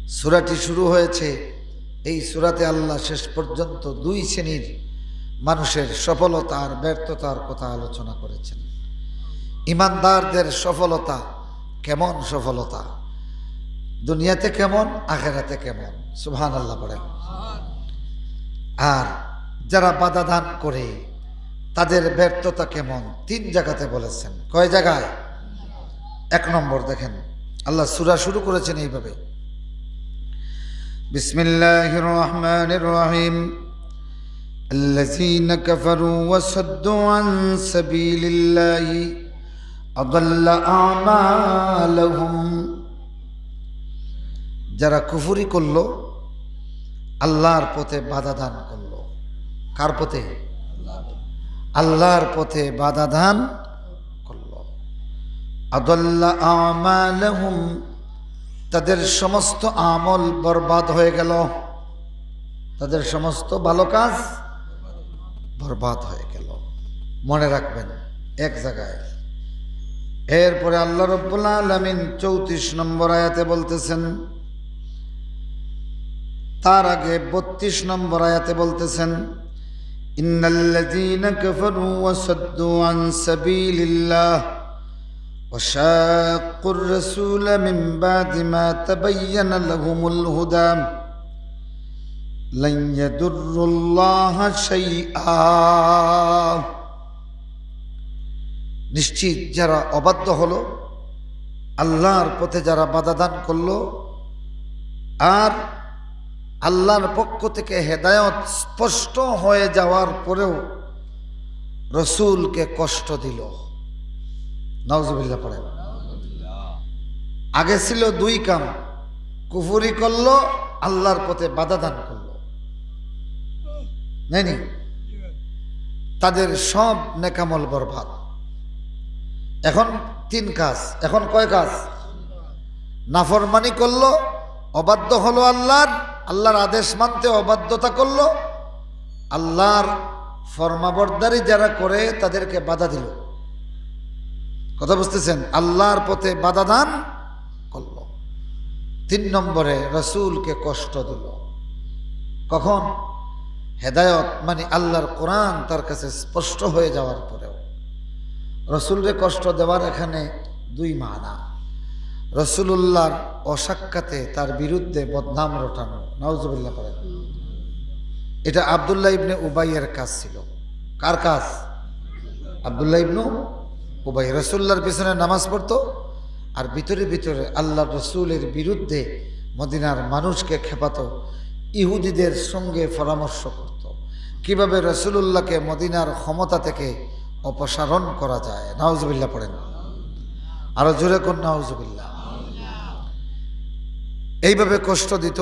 সূরাটি শুরু হয়েছে, এই সূরাতে আল্লাহ শেষ পর্যন্ত দুই শ্রেণীর মানুষের সফলতা আর ব্যর্থতার কথা আলোচনা করেছেন। ইমানদারদের সফলতা কেমন সফলতা, দুনিয়াতে কেমন, আখেরাতে কেমন, সুবহানাল্লাহ পড়েন। আর যারা বাধা দান করে তাদের ব্যর্থতা কেমন, তিন জায়গাতে বলেছেন। কয় জায়গায়? এক নম্বর দেখেন, আল্লাহ সূরা শুরু করেছেন এইভাবে, বিসমিল্লাহির রহমানির রহিম। الذين كفروا وصدوا عن سبيل الله أضل أعمالهم। যারা কুফরি করলো, আল্লাহর পথে বাধা দান করলো। কার পথে? আল্লাহর পথে বাধা দান করলো। আদাল্লা আমালাহুম, তাদের সমস্ত আমল বরবাদ হয়ে গেল, তাদের সমস্ত ভালো কাজ বরবাদ হয়ে গেল। মনে রাখবেন এক জায়গায়। এরপরে আল্লাহ রব্বুল আলামিন চৌত্রিশ নম্বর আয়াতে বলতেছেন, তার আগে বত্রিশ নম্বর আয়াতে বলতেছেন, إن الذين كفروا وصدوا عن سبيل الله وشاقوا الرسول من بعد ما تبين لهم الهدى لن يضروا الله شيئا। নিশ্চিত যারা অবাধ্য হলো, আল্লাহর পথে যারা বাধা দান করলো, আর আল্লাহর পক্ষ থেকে হেদায়েত স্পষ্ট হয়ে যাওয়ার পরেও রসুলকে কষ্ট দিল। নাউজুবিল্লাহ পড়েন। আগে ছিল দুই কাম, কুফরি করলো, আল্লাহর পথে বাধা দান করলো, নাইনি? তাদের সব নেকামল বরবাদ। এখন তিন কাজ। এখন কয় কাজ? নাফরমানি করলো, অবাধ্য হলো আল্লাহর, আল্লাহর আদেশ মানতে অবাধ্যতা করলো, আল্লাহর ফরমাবরদারি যারা করে তাদেরকে বাধা দিল। কথা বুঝতেছেন? আল্লাহর পথে বাধা দান করলো। তিন নম্বরে রসুলকে কষ্ট দিল। কখন? হেদায়েত মানে আল্লাহর কোরআন তার কাছে স্পষ্ট হয়ে যাওয়ার পরেও রসুলরে কষ্ট দেওয়ার এখানে দুই মানা। রসুলুল্লাহর অসাক্ষাতে তার বিরুদ্ধে বদনাম রটানো, নাউজুবিল্লাহ পড়েন। এটা আব্দুল্লাহ ইবনে উবাইয়ের কাজ ছিল। কার কাজ? আব্দুল্লাহ ইবনু উবাই। রসুলুল্লাহর পিছনে নামাজ পড়তো আর ভিতরে ভিতরে আল্লাহর রসুলের বিরুদ্ধে মদিনার মানুষকে খেপাতো, ইহুদিদের সঙ্গে পরামর্শ করত কিভাবে রসুলুল্লাহকে মদিনার ক্ষমতা থেকে অপসারণ করা যায়। নাউজুবিল্লাহ পড়েন, আরো জোরে কোন নাউজুবিল্লাহ। এইভাবে কষ্ট দিত।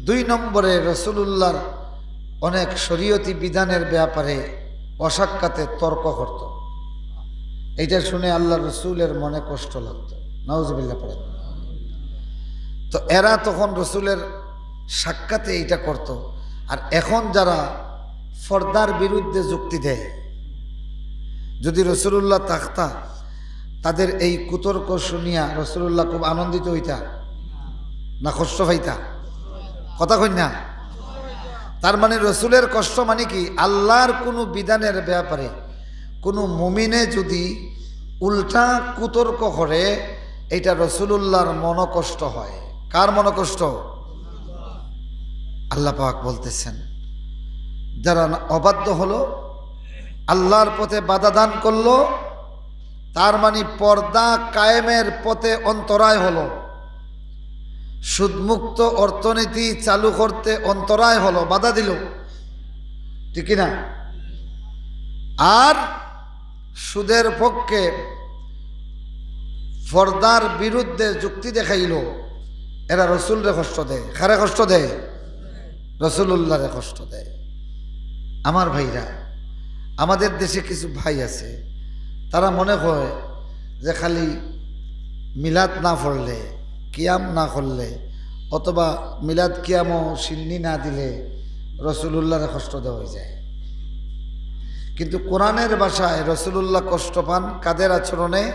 দুই নম্বরে রসুলুল্লাহর অনেক শরীয়তি বিধানের ব্যাপারে অসাক্ষাতে তর্ক করত। এইটা শুনে আল্লাহর রসুলের মনে কষ্ট লাগতো। নাউজুবিল্লাহ পড়েন। তো এরা তখন রসুলের সাক্ষাতে এইটা করত। আর এখন যারা পর্দার বিরুদ্ধে যুক্তি দেয়, যদি রসুলুল্লাহ থাকতা, তাদের এই কুতর্ক শুনিয়া রসুলুল্লাহ খুব আনন্দিত হইতা না কষ্ট পাইতা? কথা কইন না। তার মানে রসুলের কষ্ট মানে কি? আল্লাহর কোনো বিধানের ব্যাপারে কোনো মুমিনে যদি উল্টা কুতর্ক করে, এটা রসুলুল্লাহর মনকষ্ট হয়। কার মনকষ্ট? আল্লাহ পাক বলতেছেন, যারা না-, অবাধ্য হলো, আল্লাহর পথে বাধা দান করলো, তার মানে পর্দা কায়েমের পথে অন্তরায় হলো, সুদমুক্ত অর্থনীতি চালু করতে অন্তরায় হলো, বাধা দিল, ঠিক কি না? আর সুদের পক্ষে পর্দার বিরুদ্ধে যুক্তি দেখাইল, এরা রসুলরে কষ্ট দেয়। কারে কষ্ট দেয়? রসুলুল্লাহরে কষ্ট দেয়। আমার ভাইরা, আমাদের দেশে কিছু ভাই আছে, তারা মনে হয় যে খালি মিলাদ না পড়লে, কিয়াম না করলে, অথবা মিলাদ কিয়ামও শিন্নি না দিলে রসুলুল্লাহরে কষ্ট দেওয়া হয়ে যায়। কিন্তু কোরআনের ভাষায় রসুলুল্লাহ কষ্ট পান কাদের আচরণে?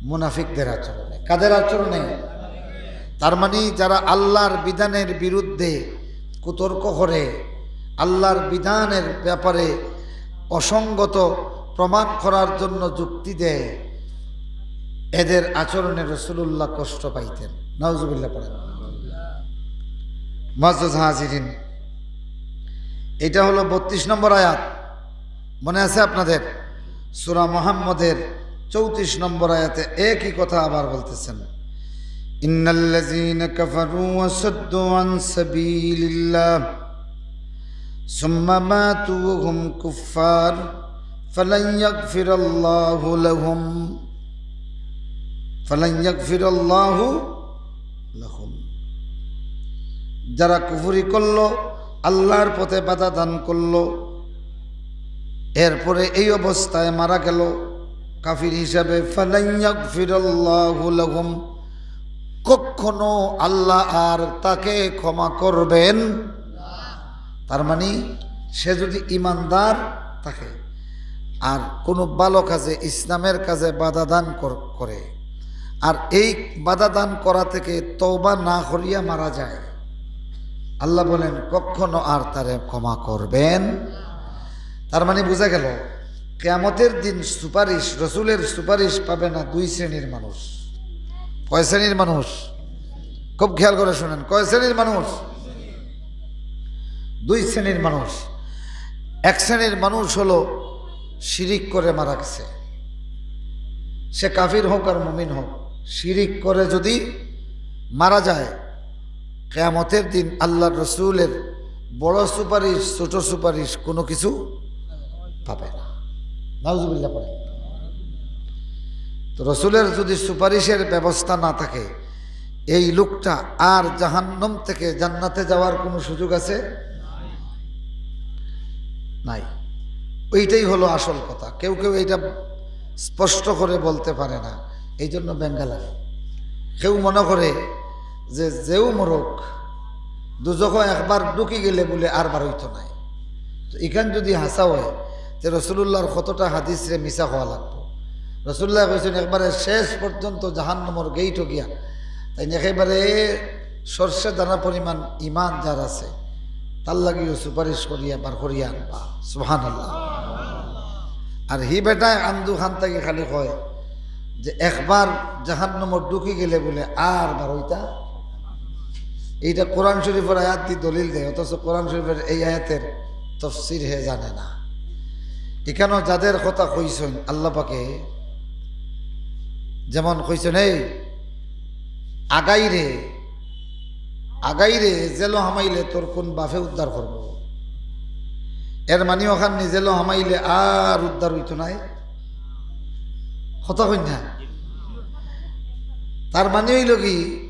মুনাফিকদের আচরণে। কাদের আচরণে? তার মানে যারা আল্লাহর বিধানের বিরুদ্ধে কুতর্ক করে, আল্লাহর বিধানের ব্যাপারে অসঙ্গত প্রমাণ করার জন্য যুক্তি দেয়, এদের আচরণে রসুলুল্লাহ কষ্ট পাইতেন। নাউজুবিল্লাহ পড়েন। মুআজ্জাজ হাজিরিন, এটা হলো বত্রিশ নম্বর আয়াত, মনে আছে আপনাদের? সূরা মুহাম্মদের চৌত্রিশ নম্বর আয়াতে একই কথা আবার বলতেছেন, ইন্নাল্লাযীনা কাফারু ওয়া সাদ্দু আন সাবিলিল্লাহ সুম্মা মাতু ওয়া হুম কুফফার ফালান ইয়াগফিরাল্লাহু লাহুম, ফালান ইয়াগফিরাল্লাহু লাহুম। যারা কুফরি করলো, আল্লাহর পথে বাধা দান করলো, এরপরে এই অবস্থায় মারা গেল কাফির হিসাবে, ফালান ইয়াগফিরাল্লাহু লাহুম, কখনো আল্লাহ আর তাকে ক্ষমা করবেন। তার মানে সে যদি ইমানদার থাকে আর কোনো ভালো কাজে, ইসলামের কাজে বাধা দান কর-, করে, আর এই বাধা দান করা থেকে তওবা না করিয়া মারা যায়, আল্লাহ বলেন কখনো আর তারে ক্ষমা করবেন। তার মানে বুঝা গেল, কিয়ামতের দিন সুপারিশ, রসুলের সুপারিশ পাবে না দুই শ্রেণীর মানুষ। কয় শ্রেণীর মানুষ? খুব খেয়াল করে শুনেন, কয় শ্রেণীর মানুষ? দুই শ্রেণীর মানুষ। এক শ্রেণীর মানুষ হলো শিরিক করে মারা গেছে, সে কাফির হোক আর মুমিন হোক, শিরিক করে যদি মারা যায়, কিয়ামতের দিন আল্লাহর রসুলের বড় সুপারিশ, ছোট সুপারিশ কোনো কিছু পাবে না। নাউজুবিল্লাহ পড়েন। তো রসুলের যদি সুপারিশের ব্যবস্থা না থাকে, এই লোকটা আর জাহান্নাম থেকে জান্নাতে যাওয়ার কোনো সুযোগ আছে? নাই। ওইটাই হলো আসল কথা। কেউ কেউ এটা স্পষ্ট করে বলতে পারে না, এই জন্য বেঙ্গা লাগে। কেউ মনে করে যে যেউ মরুক, দুজখো একবার ঢুকি গেলে বুলে আর বার অইতো নায়। তো ইখান যদি হাছা অয়, তে রসুলুল্লাহর কতটা হাদিসরে মিছা কওয়া লাগবো। রসুলুল্লায় কইছইন, একবারে শেষ পর্যন্ত জাহান্নামর গেইটো গিয়া তাইন একেবারে সর্ষে দানা পরিমাণ ইমান যার আছে, তার লাগিও সুপারিশ করিয়া বার করিয়া আনবা। সুবহানাল্লাহ। আর হি বেটায় আন্দু খান থাকি খালি কয় যে একবার জাহান্নামো ঢুকি গেলে বুলে আর বার অইতা। এইটা কোরআন শরীফর আয়াত দি দলিল দেয়, অথচ কোরআন শরীফর এই আয়াতের তফসির হে জানে না। ইখানো যাদের কথা কইছইন আল্লাহ পাকে, যেমন কইছইন, "এই আগাইরে, আগাইরে, জেলো হামাইলে তোর কোন বাফে উদ্ধার করবো?" এর মানে অখান নি জেলো হামাইলে আর উদ্ধার অইতো নায়। কথা কইন না? তার মানে অইলো কি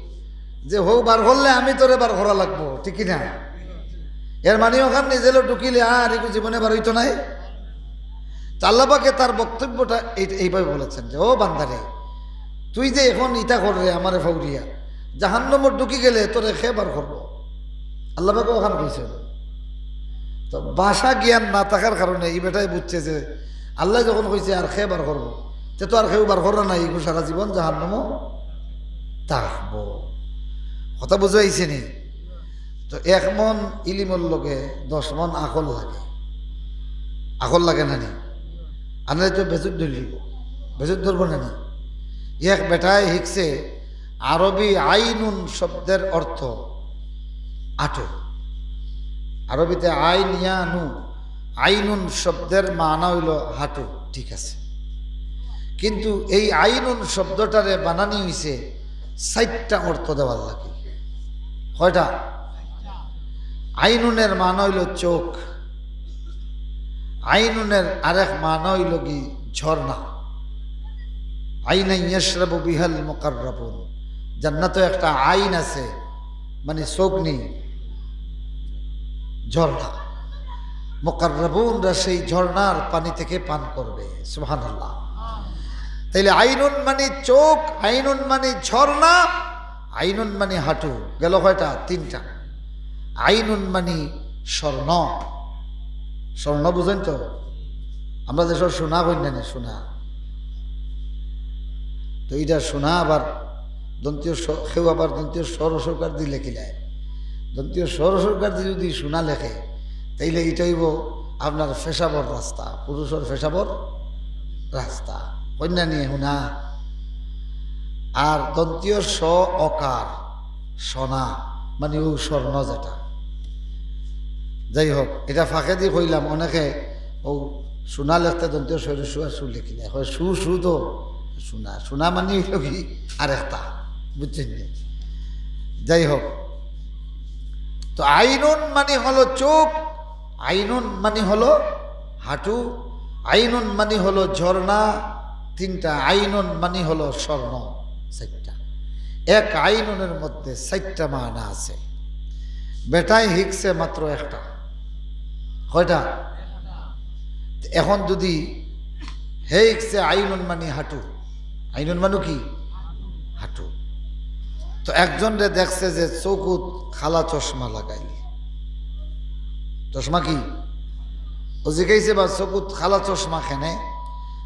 যে হউ বার করলে আমি তোরে বার করা লাগবো, ঠিক কি না? এর মানে অখান নি জেলো ঢুকিলে আর ইগু জীবনে বার অইতো নায়। তো আল্লাহ পাকে তার বক্তব্যটা এই-, এইভাবে বলেছেন যে, "ও বান্দারে, তুই যে এখন ইতা কররে আমারে ফাউরিয়া, জাহান্নামো ঢুকি গেলে তোরে কে বার করবো?" আল্লাহ পাকে অখান কইছইন। তো ভাষা জ্ঞান না থাকার কারণে ই বেটায় বুঝছে যে আল্লায় যখন কইছে আর কে বার করবো, তে তো আর কেউ বার কররা নায়, ইগু সারা জীবন জাহান্নামো থাকবো। কথা বুঝা অইছে নি? তো এক মন ইলিমর লগে দশ মন আকল লাগে। আকল লাগে না নি? আনলে তো বেজুত ধরিলিবো, বেজুত ধরবো না নি? এক বেটায় হিকছে আরবি আইনুন শব্দের অর্থ আটো। আরবিতে আইন ইয়া নু, আইনুন শব্দের মানা অইলো হাঁটু, ঠিক আছে। কিন্তু এই আইনুন শব্দটারে বানানি হইছে চাইরটা অর্থ দেওয়ার লাগি। কয়টা? আইনুনের মানে হইল চোখ, আইনুনের আরেক মানে হইল কি? ঝর্ণা। আইনান ইয়াশরাবু বিহাল মুকাররাবুন। জান্নাতো একটা আইন আছে, মানে চোখ নি, ঝর্ণা। মুকাররাবুনরা সেই ঝর্ণার পানি থেকে পান করবে। সুবহানাল্লাহ। তাইলে আইনুন মানে চোখ, আইনুন মানে ঝর্ণা, আইনুন মানে হাঁটু। গেল কয়টা? তিনটা। আইনুন মানে স্বর্ণ। স্বর্ণ বুঝইন তো? আমরা যেসব সোনা কইন না নি, সোনা। তো এটা সোনা আবার দন্ত্য স, কেউ আবার দন্ত্য স হ্রস্ব উ কার দি লেখিলায়। দন্ত্য স হ্রস্ব উ কার দি যদি সোনা লেখে, তাইলে এটা হইব আপনার পেশাবর রাস্তা, পুরুষর পেশাবর রাস্তা। কইন না নি সোনা। আর দন্ত্য স অকার, সোনা, মানে ও স্বর্ণ যেটা। যাই হোক, এটা ফাঁকেদি কইলাম, অনেকে ও সোনা লেখতে দন্ত্য স হ্রস্ব উ আর সু লেখিলায়, হয় সু সু তো সোনা, সোনা মানে হইল কি আরেকটা, বুঝছইন নি? যাই হোক, তো আইনুন মানে হলো চোখ, আইনুন মানে হলো হাঁটু, আইনুন মানে হলো ঝর্ণা, তিনটা, আইনুন মানে হলো স্বর্ণ, চাইরটা। এক আইনুনের মধ্যে চাইরটা মানা আছে। বেটায় হিকছে মাত্র একটা। কয়টা? এখন যদি হে হিকছে আইনুন মানে হাঁটু, আইনুন মানে কি? হাঁটু। তো একজনরে দেখছে যে চকুত কালা চশমা লাগাইল। চশমা কি? ও জিগাইছে, "বা চকুত কালা চশমা কেনে?"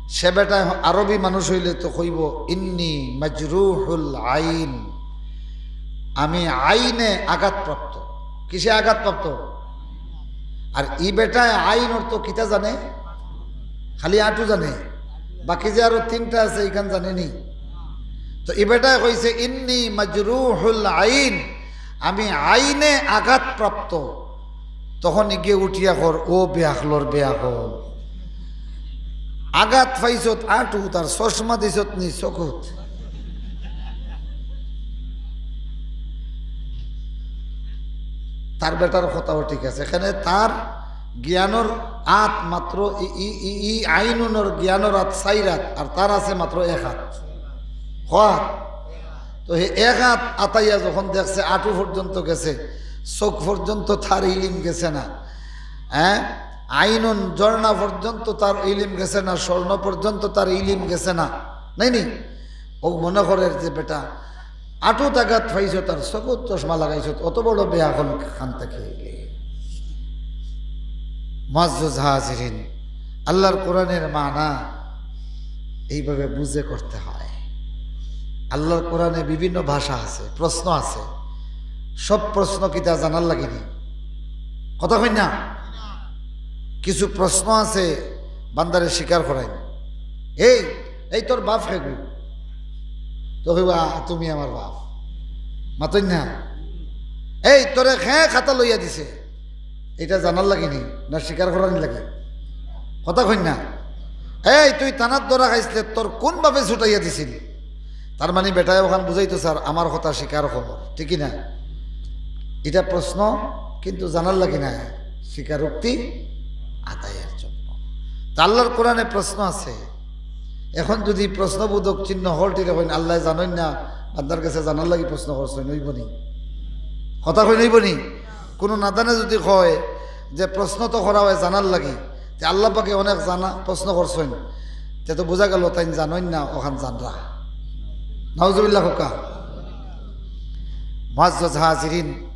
সে বেটায় আরবি মানুষ হইলে তো কইব, "ইন্নি মাজরুহুল আইন", আমি আইনে আঘাতপ্রাপ্ত। কিসে আঘাতপ্রাপ্ত? আর ই বেটায় আইন অর্থ কিতা জানে? খালি আঁটু জানে, বাকি যে আরো তিনটা আছে, ইখান জানে নি। তো ই বেটায় কইছে, "ইন্নি মাজরুহুল আইন", আমি আইনে আঘাতপ্রাপ্ত। তখন ইগে উঠিয়া কর, "ও বেআক্কলর বেআক্কল, আঘাত পাইছত আঁটুত, আর চশমা দিছত নি চকুত।" তার বেটার কথাও ঠিক আছে, এখানে তার জ্ঞানর আত মাত্র ই, ই, ই, ই আইনুনর জ্ঞানর আত চাইর আত, আর তার আছে মাত্র এক আত। কয় আত? তো হে এক আত আতাইয়া যখন দেখছে আঁটু পর্যন্ত গেছে, চোখ পর্যন্ত তার ইলিম গেছে না, হ্যাঁ, আইনুন ঝর্ণা পর্যন্ত তার ইলিম গেছে না, স্বর্ণ পর্যন্ত তার ইলিম গেছে না, নাই নি? ও মনে করের যে বেটা আঁটুত আঘাত পাইছত, তার চকুত চশমা লাগাইছত, অত বড় বেআক্কল কান থাকি অইলে। মুআজ্জাজ হাজিরিন, আল্লাহর কোরআনের মানা এইভাবে বুঝে করতে হয়। আল্লাহর কোরআনে বিভিন্ন ভাষা আছে, প্রশ্ন আছে। সব প্রশ্ন কিতা জানার লাগি নি? কথা কইন না? কিছু প্রশ্ন আছে বান্দারে স্বীকার করাইন। "এই, এই তোর বাপ কে গো?" তো কইবা, "আ, তুমি আমার বাপ।" মাতইন না? "এই তোরে কে খাতা লইয়া দিছে?" এটা জানার লাগি নি না স্বীকার করানি লাগি? কথা কইন না? "এই তুই থানাত ধরা খাইছলে তোর কোন বাপে ছুটাইয়া দিছিল?" তার মানে বেটায় ওখান বুঝাইতো, "স্যার, আমার কথা স্বীকার কর", ঠিক কি না? এটা প্রশ্ন, কিন্তু জানার লাগি না, স্বীকারোক্তি আদায়ের জন্য। তা আল্লাহর কোরআনে প্রশ্ন আছে। এখন যদি প্রশ্নবোধক চিহ্ন হলটিরে কইন, "আল্লাহ জানইন না, বান্দার গেছে জানার লাগি প্রশ্ন করছইন", অইব নি? কথা কইন, অইব নি? কোনো নাদানে যদি কয় যে প্রশ্ন তো করা হয় জানার লাগি, তে আল্লাহ পাকে অনেক জানা প্রশ্ন করছইন, তে তো বুঝা গেল তাইন জানইন না, ওখান জানরা। নাউজুবিল্লাহ কউক্কা। মুআজ্জাজ হাজিরিন,